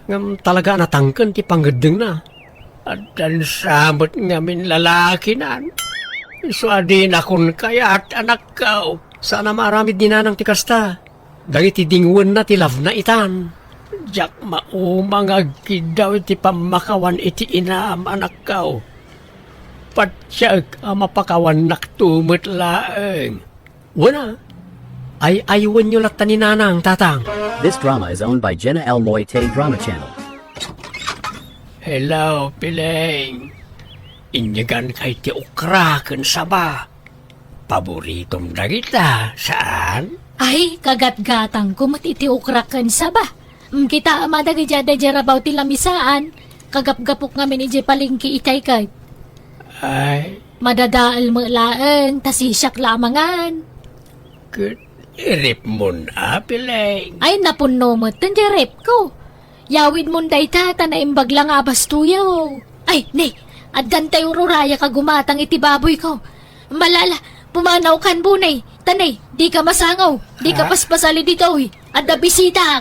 Ngem talaga a natangken ti pangeddengna. Addan sa met ngamin lalakinan. Isu a dinakon kayat, anakko. Saan a maaramid ni Nanang ti kasta. Dagiti dingwenna ti labna itan. Diak mauma nga agkiddaw iti pammakawan iti inam, anakko. Patiek a mapakawannakto met laeng. Wen a, ay-aywenyo latta ni Nanang, Tatang. This drama is owned by Jenna L Moite Drama Channel. Hello, Pileng. Inyeganka iti okra ken saba. Paboritom dagita, saan? Ay, kagatgatangko met iti okra ken saba. Mm, kitaem a dagiti adda idiay rabaw ti lamisaan. Kagapgapok ngamin idiay palengke itay ket. Ay. Madadael met laeng, ta sisiak la a mangan. Ket iripmon a, Pileng. Ay, napunno met, ten diay ref ko. Yawidmon dayta, ta naimbag la nga abastoyo. Ay, ne, addan tay ururayak a gumatang iti baboyko. Malala, pumanawkan, Bunay. Ta ne, dika masangaw, dika paspasali ditoy. Adda bisita.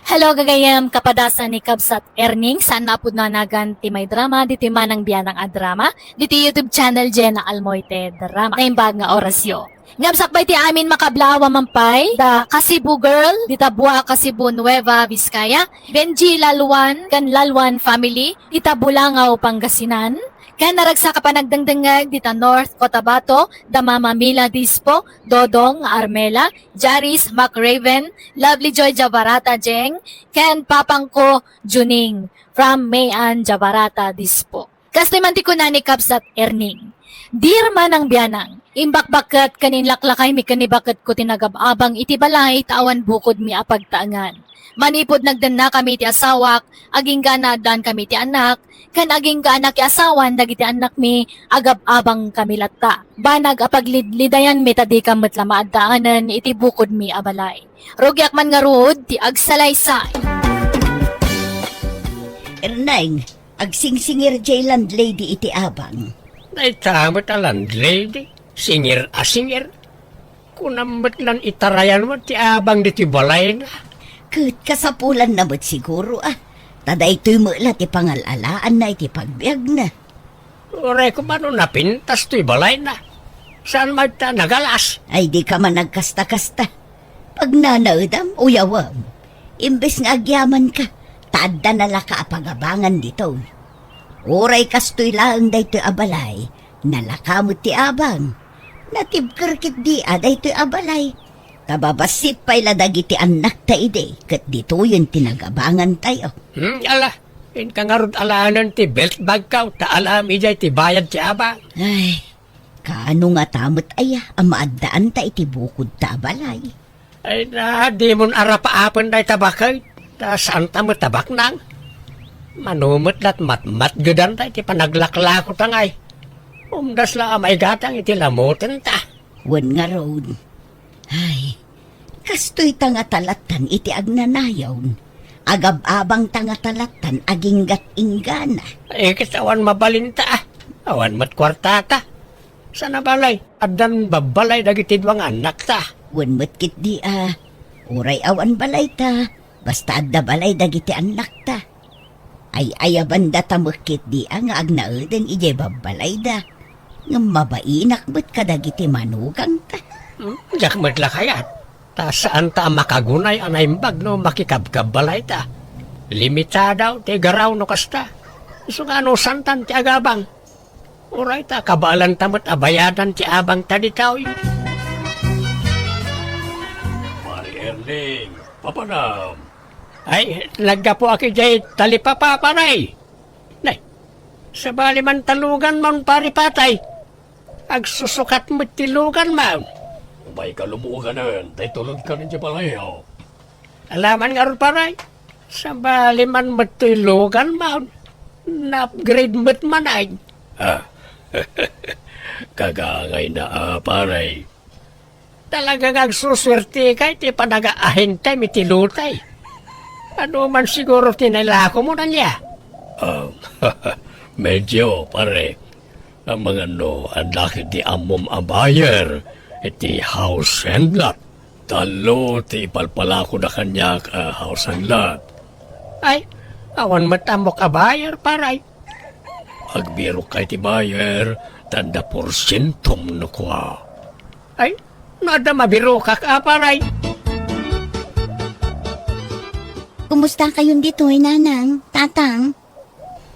Hello, gagayyem, kapadasan ni Kabsat Erning, saan a pudno a nagan ti may drama, ditoy Manang Bianang a drama, ditoy YouTube channel Jenna Almoite Drama. Naimbag nga orasyo. Ngem sakbay ti amin, makablaawa man pay, da Kasibu Girl, dita Bua, Kasibu, Nueva Vizcaya, Benji Lalwan, ken Lalwan family, dita Bulangaw, Pangasinan, ken naragsak a panagdengdengngeg, dita North Cotabato, da Mama Mila Dispo, Dodong Armela, Jaris McRaven, Lovely Joy Jabarata Jeng, ken Papangko Juning, from Mayan Jabarata Dispo. Kastoy man ti kuna ni Kabsat Erning, Dear Manang Bianang, imbakbakket ken inlaklakaymi ken ni baketko ti nagab-abang iti balay ta awan bukodmi a pagtaengan. Manipud nagdennakami iti asawak, agingga naaddaankami iti anak, ken agingga a nakiasawan dagiti annakmi, agab-abangkami latta. Banag a paglidlidayanmi ta dika met la maaddaanen iti bukodmi a balay. Rugiak man ngarud ti agsalaysay. Erneng, agsingsingir jay landlady iti abang. Dayta met a landlady, singir a singir. Kunam met lan itarayan met ti abang ditoy balayna. Ket kasapulanna met siguro a. Ta daytoy met la ti pangal-alaanna iti pagbiagna. Uray koma no napintas toy balayna. Saan met ta nagalas? Ay, dika man agkasta-kasta. Pagnanaedam, uyawem. Imbes nga agyamanka, ta adda nalaka a pagabangan ditoy. Uray kastoy laeng daytoy a balay, nalaka met ti abang. Natibker ketdi a daytoy a balay. Ta babassit pay la dagiti annakta idi, ket ditoyen ti nagabangantayo. Hmm, ala, inka ngarud alaenen ti belt bagko, ta alaem idiay ti bayad ti abang. Ay, kaano ngata met aya a maaddaanta iti bukodta a balay? Ay na, dimon arapaapen dayta baket, ta saanta met a baknang. Mano met lat matmatgedan dayta iti panaglaklakota ngay. Umdas la a maigatang iti lamutenta. Wen ngarud. Ay, kastoy ta ngata lattan iti agnanayon. Agab-abang ta ngata lattan aginggat inggana. Ay, ket awan mabalinta, a. Awan met kuartata. Saan a balay, addan babbalay dagiti dua nga annakta. Wen met ketdi a, uray awan balayta, basta adda balay dagiti annakta. Ay-ayabandata met ketdi a nga agnaeden idiay babbalayda. Ngem mabainak met kadagiti manugangta. Hmm, diak met la kayat. Ta saanta a makagunay a naimbag no makikabkabbalayta. Limitado ti garaw no kasta. Isu nga anusantan ti agabang. Uray ta kabaelanta met a bayadan ti abangta ditoy. Pare Erning, papanam. Ay, naggapuak idiay talipapa, pare. Ne, Sabali man ta lugan maon, pare, patay. Agsusukat met ti lugan maon. Umay ka lubuganen, tay tulod ka idiay balay, oh. Alaman ngarud, pare. Sabali man met toy lugan maon. Na-upgrade met man ay. Ah, kagangayna, ah, pare. Talaga nga agsusuertika iti panagaahintem iti lutay. Adu man siguro ti nailakom, ania? Ah, medyo, pare. Amangan no, adda ketdi ammom a buyer iti house and lot. Tallo ti ipalpalakoda kaniak a house and lot. Ay, awan met ammok a buyer, pare. Agbirokka iti buyer, ta adda porsientom no kua. Ay, no adda mabirokak, a, pare. Kumusta kayon ditoy, nanang, tatang?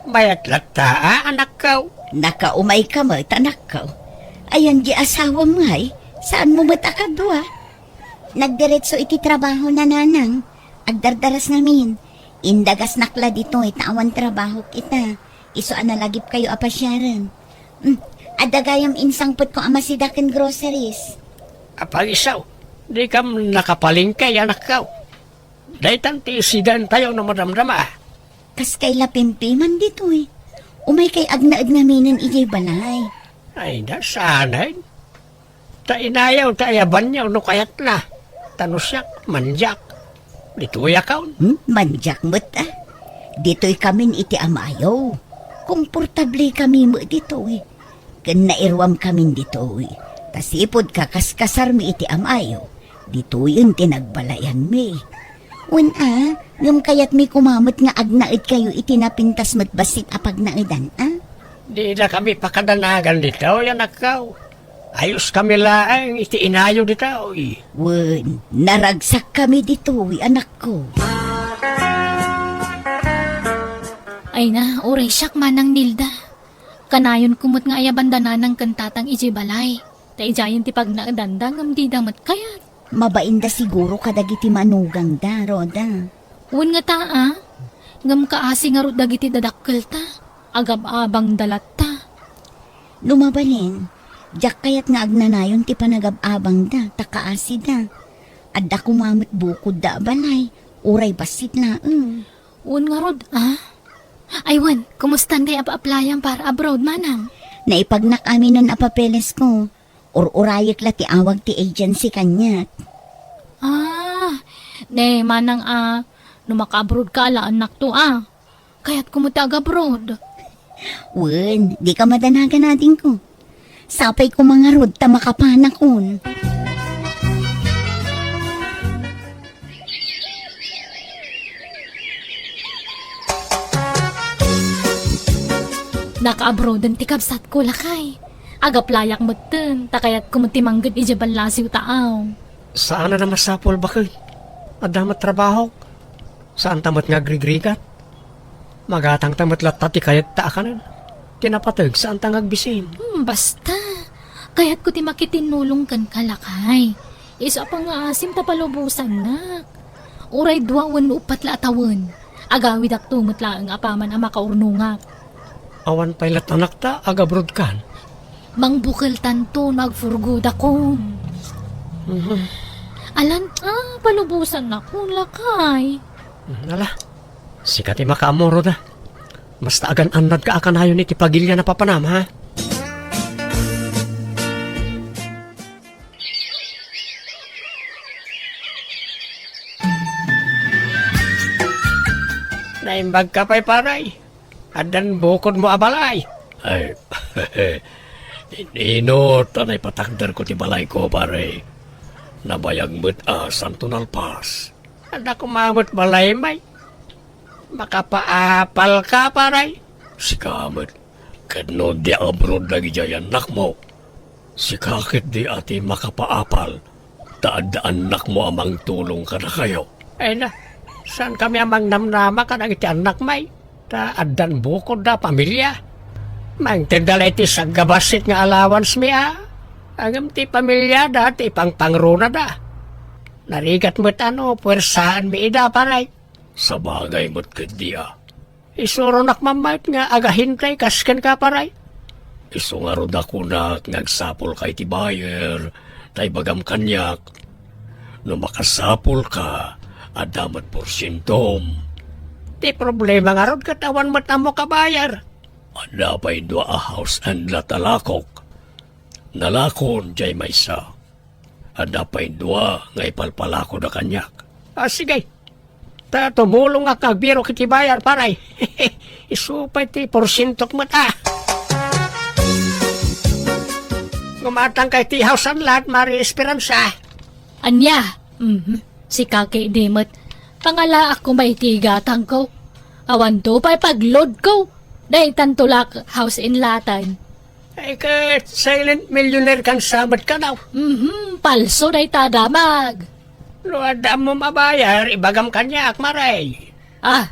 Mayat latta, a, anakko. Nakaumayka met, anakko. Ayan di asawam ngay, saanmo met a kadua? Nagdiretso iti trabaho na, nanang. Agdardaras ngamin. Indagasnak la ditoy ta awan trabahok ita. Isu a nalagipkayo a pasiaren. Hmm, adda gayam insangpetko a masida ken groceries. Apay isu, dikam nakapalengke, anakko. Daytan ti isidantayo no madamdama. Kaskay la pimpiman ditoy. Umaykay agnaed ngaminen idiay balay. Ay, da, saanen. Ta inayo, ta ayabanyo no kayatna. Ta no siak, mandiak. Ditoyak. Hmm, mandiak met, a. Ditoykamin iti amayo. Komportablekami met ditoy. Ken nairuamkamin ditoy. Ta sipud kakaskasarmi iti amayo, ditoyen ti nagbalayanmi. Wen a, ngem kayatmi koma met nga agnaedkayo iti napintas met bassit a pagnaedan, a? Didakami pakadanagan ditoy, anakko. Ayoskami laeng iti inayo ditoy. Wen, naragsakkami ditoy, anakko. Ay na, uray siak, Manang Nilda. Kanayonko met nga ayabanda nanang ken tatang idiay balay. Ta idiayen ti pagnaedanda ngem dida met kayat. Mabainda siguro kadagiti manugangda, Rhoda. Wen ngata, a? Ngem kaasi ngarud dagiti dadakkelta. Agab-abangda latta. No mabalin, diak kayat nga agnanayon ti panagab-abangda, ta kaasida. Adda koma met bukodda a balay, uray bassit laeng. Wen ngarud, a? Ay wen, kumustan ngay a paaplayam para abroad, manang? Naipagnak aminen a papelesko. Ur-urayek la ti awag ti agency kaniak. Ah, ne, manang a, no makaabroad ka, alaennakto a. Kayatko met ti agabroad. Wen, dika madanagan, adingko. Sapay koma ngarud ta makapanakon. Nakaabroaden ti kabsatko, lakay. Agaplayak metten, ta kayatko met ti mangged idiay ballasiw taaw. Saan a masapul, baket. Adda met trabahok. Saanta met nga agrigrigat. Magatangta met latta ti kayatta a kanen. Ti napateg, saanta nga agbisin. Hmm, basta. Kayatko ti makitinnulong kenka, lakay. Isu a pangngaasim ta palubosannak. Uray dua wenno uppat la a tawen, agawidakto met laeng apaman a makaurnongak. Awan pay latta nakta, agabrodkan. Mangbukeltanto no agfurgodakon. Mhm. Alan, a, palubosannakon, lakay. Mhm, ala, sika ti makaammo, Rhoda. Basta agan-annadka a kanayon iti pagilian a papanam, ha? Naimbagka pay, pare. Addan bukodmo a balay. Ay, inino ta naipatakderko ti balayko, pare. Nabayag met a saanto nalpas. Adda koma met balay, may. Makapaapalka, pare. Sika met. Ket no di abroad dagidiay annakmo, sika ketdi a ti makapaapal, ta adda annakmo a mangtulong kadakayo. Ay na, saankami a mangnamnama kadagiti annak, may? Ta addan bukodda a pamilia. Mangtedda la iti sagabassit nga allowance mi a. Ngem ti pamiliada, ti pangpangronada. Narigat met a no puersaanmi ida, pare. Sabagay met ketdi a. Isuronak mammayt nga agahintay kas kenka, pare. Isu ngarud a kunak nga agsapulka iti buyer, ta ibagam kaniak, no makasapulka, adda met porsientom. Ti problema ngarud ket awan met ammok a buyer. Adda pay dua a house and lot a lakok. Nalakon jay maysa. Adda pay dua nga ipalpalakoda kaniak. Ah, sige. Ta tumulongak nga agbirok iti buyer, pare. Isu pay ti porsientok met, ah. Gumatangka iti house and lot, Mari Esperanza. Ania? Mhm. Sika ketdi met. Pangalaak koma iti gatangko. Awanto pay pagloadko. Daytanto la house and lot-an. Ay, ket silent millionaire kan sa met kano. Mhm, palso dayta a damag. No adda ammom a buyer, ibagam kaniak, Mari. Ah,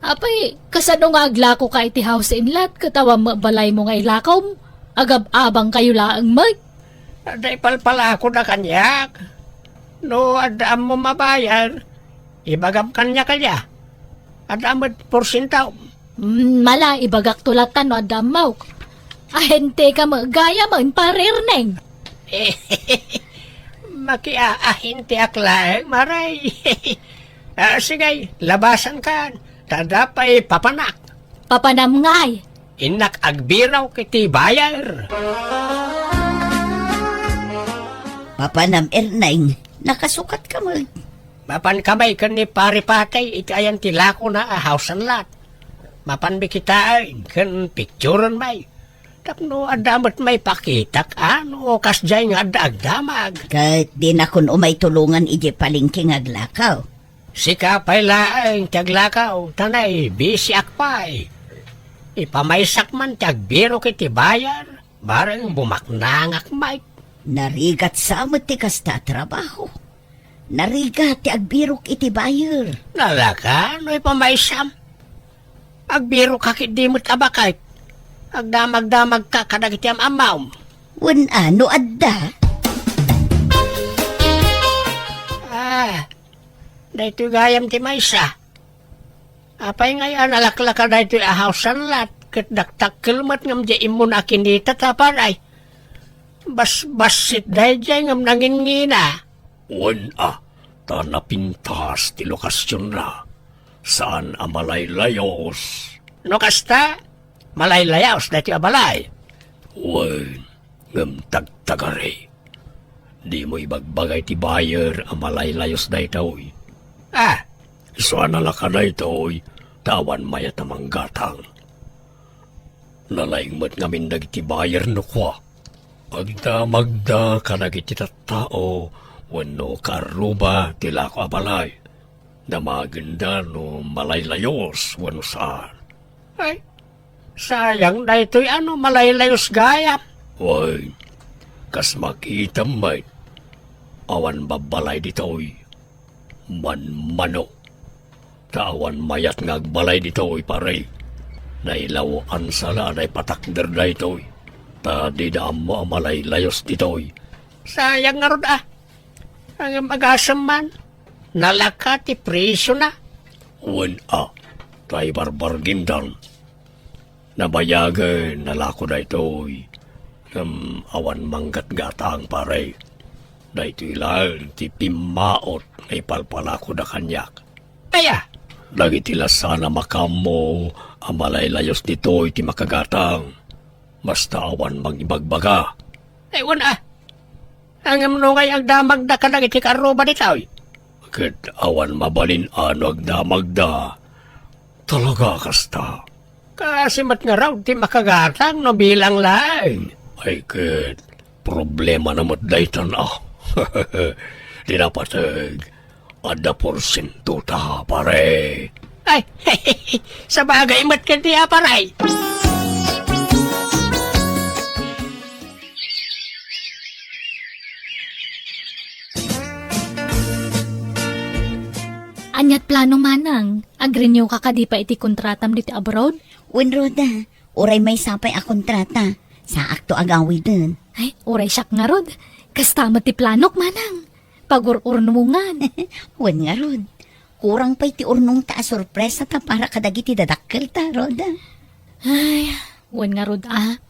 apay, kasano nga aglakoka iti house and lot ket awan met balaymo nga ilakom? Agab-abangkayo laeng met. Adda ipalpalakoda kaniak. No adda ammom a buyer, ibagam kaniak aya. Adda met porsientom. Mm, mala, ibagakto latta no adda ammok. Ahenteka met gayam, Pare Erneng. Makiaahenteak laeng, Mari. Ah, sige, labasankan. Ta adda pay papanak. Papanam ngay? Innak agbirok iti buyer. Papanam, Erneng, nakasukatka met. Mapanka met ken ni Pare Patay iti ayan ti lakona a house and lot. Mapanmi kitaen ken picturenmi. Tapno adda met maipakitak, a, no kasdiay nga adda agdamag. Ket dinakon umay tulongan idiay palengke nga aglakaw. Sika pay laeng ti aglakaw, ta naibisiak pay. Ipamaysak man ti agbirok iti buyer, bareng bumaknangak met. Narigat sa met ti kasta a trabaho. Narigat ti agbirok iti buyer. Nalaka no ipamaysam. Agbirokka ketdi met a baket. Agdamagdamagka kadagiti am-ammom. Wen a, no adda? Ah, daytoy gayam ti maysa. Apay ngay a nalaklaka daytoy a house and lot, ket dakdakkel met ngem diay immuna a kinita ta, pare. Basbassit daydiay ngem nangingina. Wen a, ta napintas ti lokasionna. Saan a malaylayos. No kasta, malaylayos daytoy a balay. Wen, ngem tagtagari. Dimo ibagbaga iti buyer a malaylayos daytoy. Ah, isu a nalaka daytoy, ta awan mayat a manggatang. Nalaing met ngamin dagiti buyer no kua. Agdamagda kadagiti tattao wenno kaarruba ti lako a balay. Damagenda no malaylayos wenno saan. Ay, sayang daytoy a no malaylayos gayam. Wen, kas makitam met, awan babbalay ditoy. Manmano. Ta awan mayat nga agbalay ditoy, pare. Nailaw-an sa la a naipatakder daytoy. Ta dida ammo a malaylayos ditoy. Sayang ngarud a. Ngem agasem man. Nalaka ti presiona. Wen a. Ta ibarbargindan. Nabayagen, nalako daytoy. Ngem awan manggatgatang, pare. Daytoy laeng ti pimmaot nga ipalpalakoda kaniak. Aya? Dagiti la saan a makaammo a malaylayos ditoy ti makagatang. Basta awan mangibagbaga. Ay, wen a. Ngem no ngay agdamagda kadagiti kaarruba ditoy? Ket awan mabalin a no agdamagda. Talaga kasta. Kaasi met ngarud ti makagatang no bilang laeng. Ay ket, problemana met daytan a. Di napateg, adda porsiento ta, pare. Ay, sabagay met ketdi a, pare. Ania't plano, manang? Agrenew ka kadi pay iti kontratam ditoy abroad? Wen, Rhoda, uray maysa pay a kontrata, saakto agawiden. Ay, uray siak ngarud. Kasta met ti planok, manang. Pagur-urnongan. Wen ngarud. Kurang pay ti urnongta a sorpresata para kadagiti dadakkelta, Rhoda. Ay, wen ngarud a.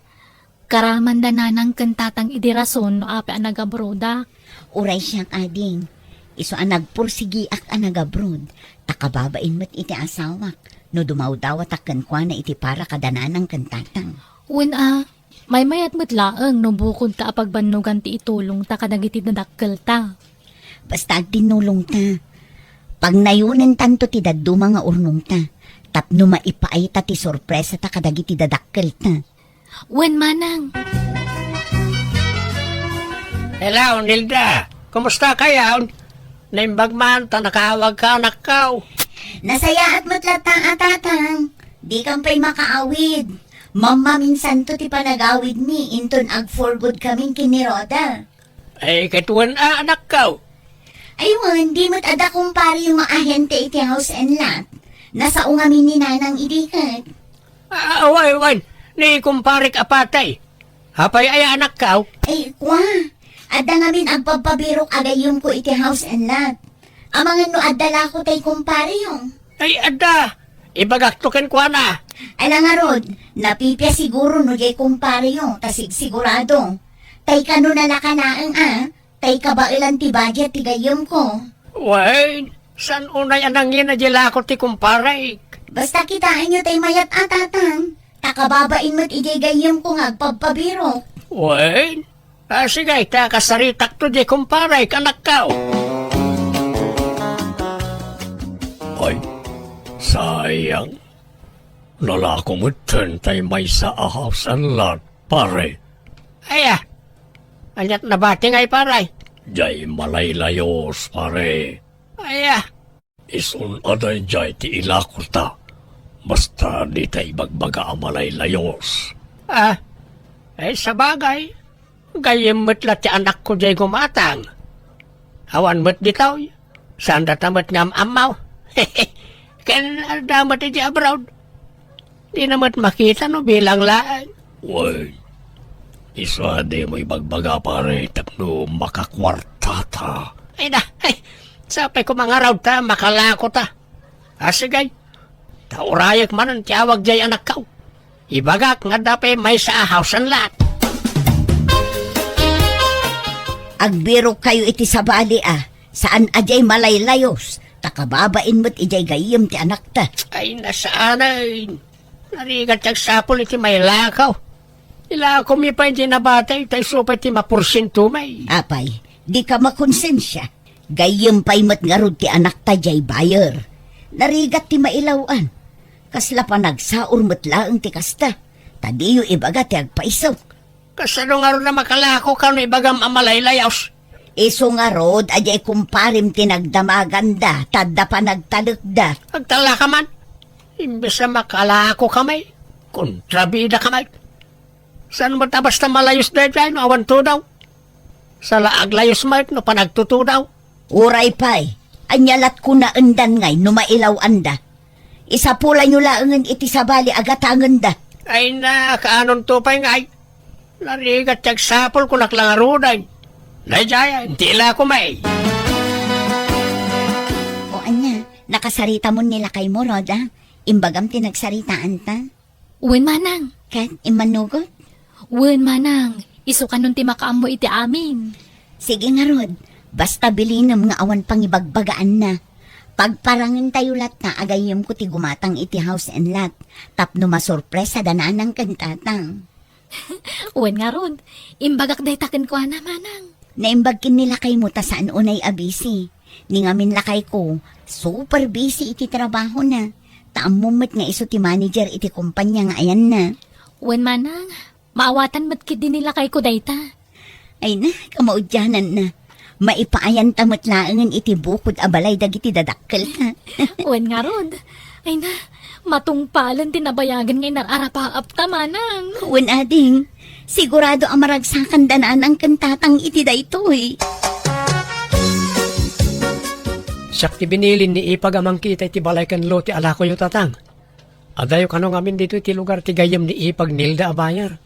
Karamanda nanang ken tatang idi rason no apay a nagabrodak. Uray siak, ading. Isu a nagpursigiak a nagabrod, ta kababain met iti asawak no dumawdawatak kenkuana iti para kada nanang ken tatang. Wen a, maymayat met laeng no bukodta a pagbannogan ti itulongta kadagiti dadakkelta. Basta agtinnulongta. Pagnayonentanto ti dadduma nga urnongta tapno maipaayta ti sorpresata kadagiti dadakkelta. Wen manang. Hello, Nilda. Kumusta kayaw? Naimbag man ta nakaawagka, anakkaw. Nasayaat met latta a tatang. Dikan pay makaawid. Mammaminsanto ti panagawidmi inton ag-for good kamin ken ni Rhoda. Ay, ket wen a, anakkaw. Ay wen, di met adda kumpareyo nga ahente iti House and Lot. Nasao ngamin ni nanang idi ket. Ah, wen, wen. Ni kumparek a patay. Apay aya, anakkaw? Ay, kua. Adda ngamin agpabpabirok a gayyemko iti House and Lot. Amangan no adda lako tay kumpareyo. Ay, adda. Ibagakto kenkuana. Ala ngarud, napipia siguro no diay kumpareyo, ta sigsigurado. Tay kano nalaka laeng a, tay kabaelan ti budget ti gayyemko. Wen, saan unay a nangina diay lako ti kumparek? Basta kitaenyo tay mayat a tatang, ta kababain met idiay gayyemko nga agpabpabirok. Wen, Ah, sige, ta kasaritakto diay kumpareyo, anakkaw. Ay, sayang. Nalako metten tay maysa a House and Lot, pare. Aya, aniat nabati ngay, pare? Diay malaylayos, pare. Aya, Isun a daydiay ti ilakota, basta dita ibagbaga a malaylayos. Ah, ay, sabagay, gayyem met la ti anakko diay gumatang. Awan met ditoy, saan data met nga am-ammaw? Ken adda met idiay abroad. Dina met makita no bilang laeng. Wen, isu a dimo ibagbaga, pare, tapno makakuartata. Ay na, ay, sapay ko mangarud ta makalako ta. Ah, sige. Ta urayek manen ti awag diay anakko. Ibagak nga adda pay maysa a House and Lot. Agbirokkayo iti sabali a, saan a diay malaylayos, ta kababain met idiay gayyem ti anakta. Ay, nasaanay. Narigat ti agsapul iti mailakaw. Ilakomi pay diay nabati, ta isu pay ti maporsientomi. Apay, dika makonsensia. Gayyem pay met ngarud ti anakta diay buyer. Narigat ti mailaw-an. Kasla panagsaor met laeng ti kasta, ta diyo ibaga ti agpaisok. Kasano ngarud a makalakoka no ibagam a malaylayos? Isu ngarud a diay kumparem ti nagdamaganda, ta adda panagtalekda. Agtalaka man. Imbes a makalakokami, kontrabidakami. Saan met a basta malayos daydiay no awan tudaw? Saan la aglayos met no panagtutudaw? Uray pay, ania lat kunaendan ngay no mailaw-anda? Isapulanyo laengen iti sabali a gatangenda. Ay na, kaanonto pay ngay? Narigat ti agsapul, kunak la ngaruden. Daydiay, inti la ako may. O ania, nakasaritamon ni lakaymo, Rhoda? Imbagam ti nagsaritaanta? Wen, manang. Ket immanugot? Wen, manang. Isu kanon ti makaammo iti amin. Sige ngarud, basta bilinem nga awan pangibagbagaanna. Pagparangentayo latta a gayyemko ti gumatang iti House and Lot, tapno masorpresa da nanang ken tatang. Wen ngarud, imbagak dayta kenkuana, manang. Naimbag ken ni lakaymo ta saan unay a busy. Ni ngamin lakayko, super busy iti trabahona. Ta ammom met nga isu ti manager iti kompania nga ayanna. Wen manang, maawatan met ketdi ni lakayko dayta. Ay na, kamaudiananna. Maipaayanta met laengen iti bukod a balay dagiti dadakkelta. Wen ngarud. Ay na, matungpalen ti nabayagen nga inar-arapaapta, manang. Wen, ading. Sigurado a maragsakanda nanang ken tatang iti daytoy. Siak ti binilin ni Ipag a mangkita iti balay ken lote a lakoyo, tatang. Adayo kano ngamin ditoy ti lugar ti gayyem ni Ipag, Nilda a buyer.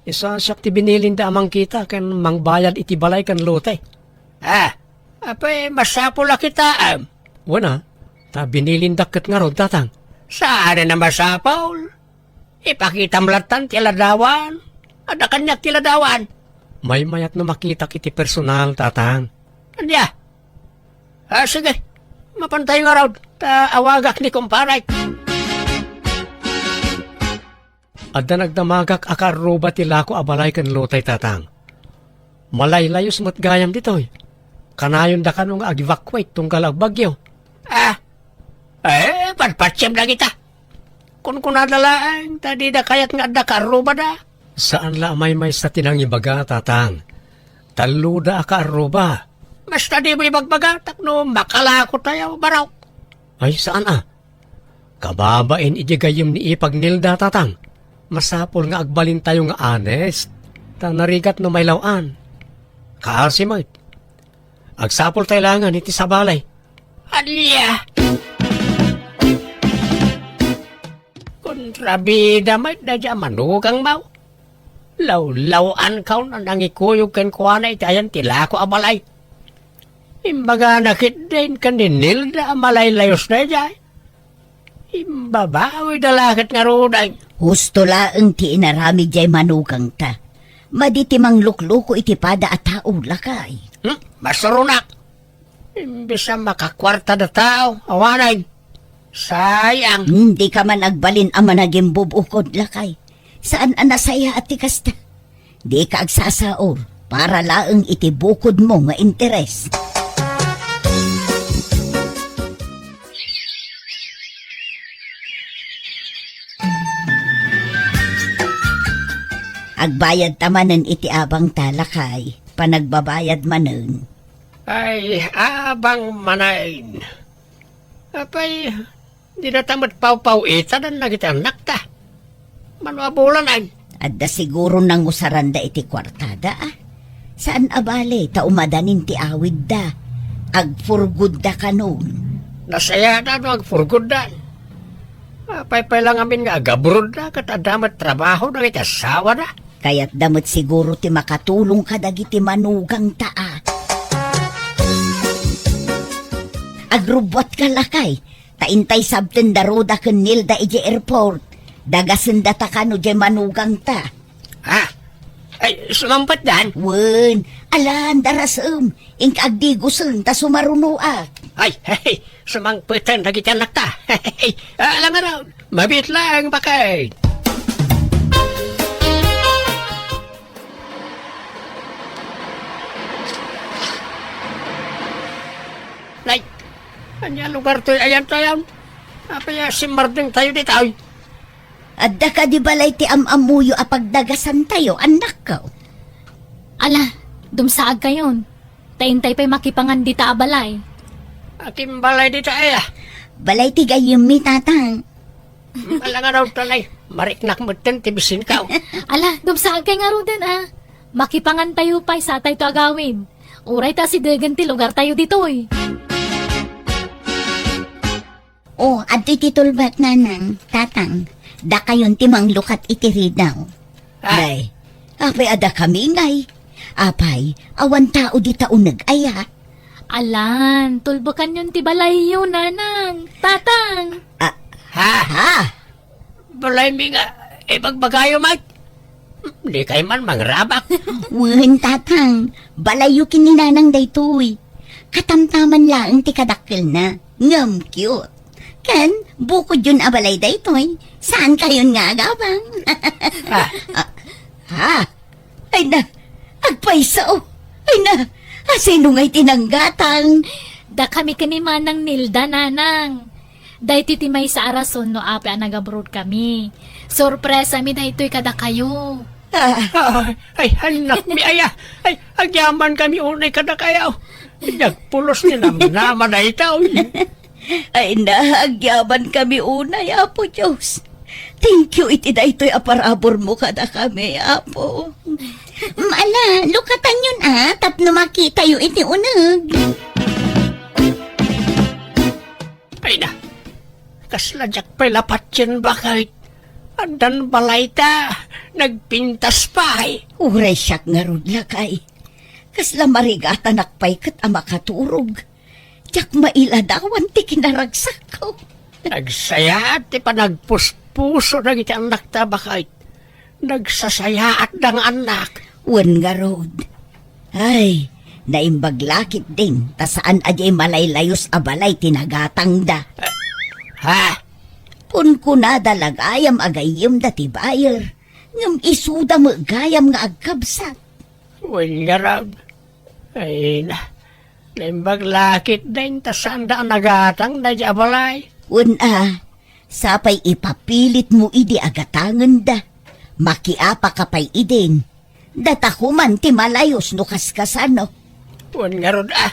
Isu a siak ti binilinda a mangkita ken mangbayad iti balay ken lote. Ah, apay, masapul a kitaem. Wen a, Ta binilindak ket ngarud, Tatang. Saan a masapul? Ipakitam lattan ti aladawan. Adda kaniak ti aladawan. Maymayat no makitak iti personal, Tatang. Ania? Ah, sige. Mapantayo ngarud, ta awagak ni kumparek. Adda nagdamagak a kaarruba ti lako a balay ken lotay, Tatang. Malaylayos met gayam ditoy. Kanayon da kano nga ag-evacuate tunggal agbagyo. Ah, eh, patpatsem dagita. Kunkunada laeng ta dida kayat nga adda kaarrubada. Saan la a maymaysa ti nangibaga, Tatang. Talloda a kaarruba. Basta dimo ibagbaga tapno makalako tayo, Barok. Ay, saan a? Kababain idi gayyem ni Ipag Nilda, Tatang. Masapul nga agbalintayo nga honest. Ta narigat no mailaw-an. Kaasi met. Agsapultay laengen iti sabali. Ania? Kontrabida met daydiay a manugangmo. Lawlaw-ankaw a nangikuyog kenkuana iti ayan ti lako a balay. Imbagana ketdin ken ni Nilda a malaylayos daydiay. Imbabawida la ket ngaruden. Husto laeng ti inaramid diay manugangta. Madi ti manglukloko iti pada a tao, lakay. Hmm? Masuronak. Imbes a makakuarta da tao, awanen. Sayang. Hmm, dika man agbalin a managimbubukod, lakay. Saan a nasayaat ti kasta? Dika agsasaur, para laeng iti bukodmo nga interes. Agbayadta manen iti abangta, lakay. Panagbabayad manen. Ay, abang manen. Apay, dinata met pawpaw-itadan dagiti annakta. Mano a bulan, ay? Adda siguro nangusaranda iti kuartada, a. Saan a bale, ta umadanin ti awidda. Agpurgodda kanon. Nasayada no agpurgodda. Apay pay la ngamin nga agabrodda, ket adda met trabaho dagiti asawada. Kayatda met siguro ti makatulong kadagiti manugangta, a. Agrubbuatka, lakay, ta intay sabtenda Roda ken Nilda idiay airport. Dagasendata kano diay manugangta. Ha? Ay, sumangpetdan? Wen, alan, darasem. Inka agdigusen ta sumarunoak. Ay, hey, sumangpeten dagiti annakta. Hey, alangan, mabiit laeng, bakay. Nay, ania lugar toy ayan tayon? Apay a simmardeng tayo ditoy? Adda kadi balay ti am-ammoyo a pagdagasantayo, annakko? Ala, dumsaag kayon. Ta intay pay makipangan dita a balay. Akin balay dita aya? Balay ti gayyemmi, tatang. Malangaraw tanay, mariknak metten ti bisinkaw. Ala, dumsaag kay ngaruden, a. Makipangan tayo pay satay to agawid. Uray ta asidegen ti lugar tayo ditoy. O, adtoy ti tulbek, nanang, tatang. Dakayon ti manglukat iti ridaw. Ah. Day, apay a dakami ngay? Apay, awan tao dita uneg aya? Alan, tulbekanyon ti balayyo, nanang, tatang. Ah, ha? Ha? Balaymi nga ibagbagayo met. Dikay man mangrabak. Wen, tatang. Balayyo ken ni nanang daytoy. Katamtaman laeng ti kadakkelna. Ngem cute. Ken, bukodyon a balay daytoy. Saankayon nga agabang? Ah. Ah, ha? Ay na, agpayso. Ay na, asino ngay ti nanggatang? Dakami ken ni Manang Nilda, nanang. Daytoy ti maysa a rason no apay a nag-abroad kami. Sorpresami daytoy kadakayo. Ah. Ah, ay, annakmi aya. Ay, agyaman kami unay kadakayo. Nagpulos ni namnama daytoy. Ay na, agyaman kami unay, Apo Dios. Thank you iti daytoy a paraburmo kadakami, Apo. Ala, lukatanyon a, tapno makitayo iti uneg. Ay na, kasla diak pay lapatien, bakay. Addan balayta, nagpintas pay. Uray siak ngarud, lakay. Kasla marigatanak pay ket a makaturog. Diak mailadawan ti kinaragsakko. Nagsayaat ti panagpuspuso dagiti annakta, baket. Nagsasayaatda nga annak. Wen ngarud. Ay, naimbag la ketdin, ta saan a diay malaylayus a balay ti nagatangda. Ha? Kunkunada la gayam a gayyemda ti buyer, ngem isuda met gayam nga agkabsat. Wen ngarud. Ay na, naimbag la ketdin ta saanda a nagatang daydiay a balay. Wen a, sapay ipapilitmo idi a gatangenda. Makiapaka pay idin. Datakoman ti malayus no kaskasano. Wen ngarud a,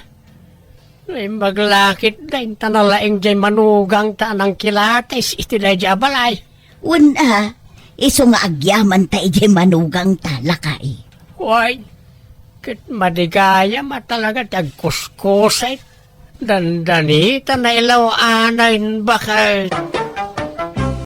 naimbag la ketdin ta nalaing diay manugangta a nangkilatis iti daydiay a balay. Wen a, isu nga agyamanta idiay manugangta, lakay. Wen, ket madi gayam a talaga ti agkuskusit. Dandanita nailaw-anan, baket.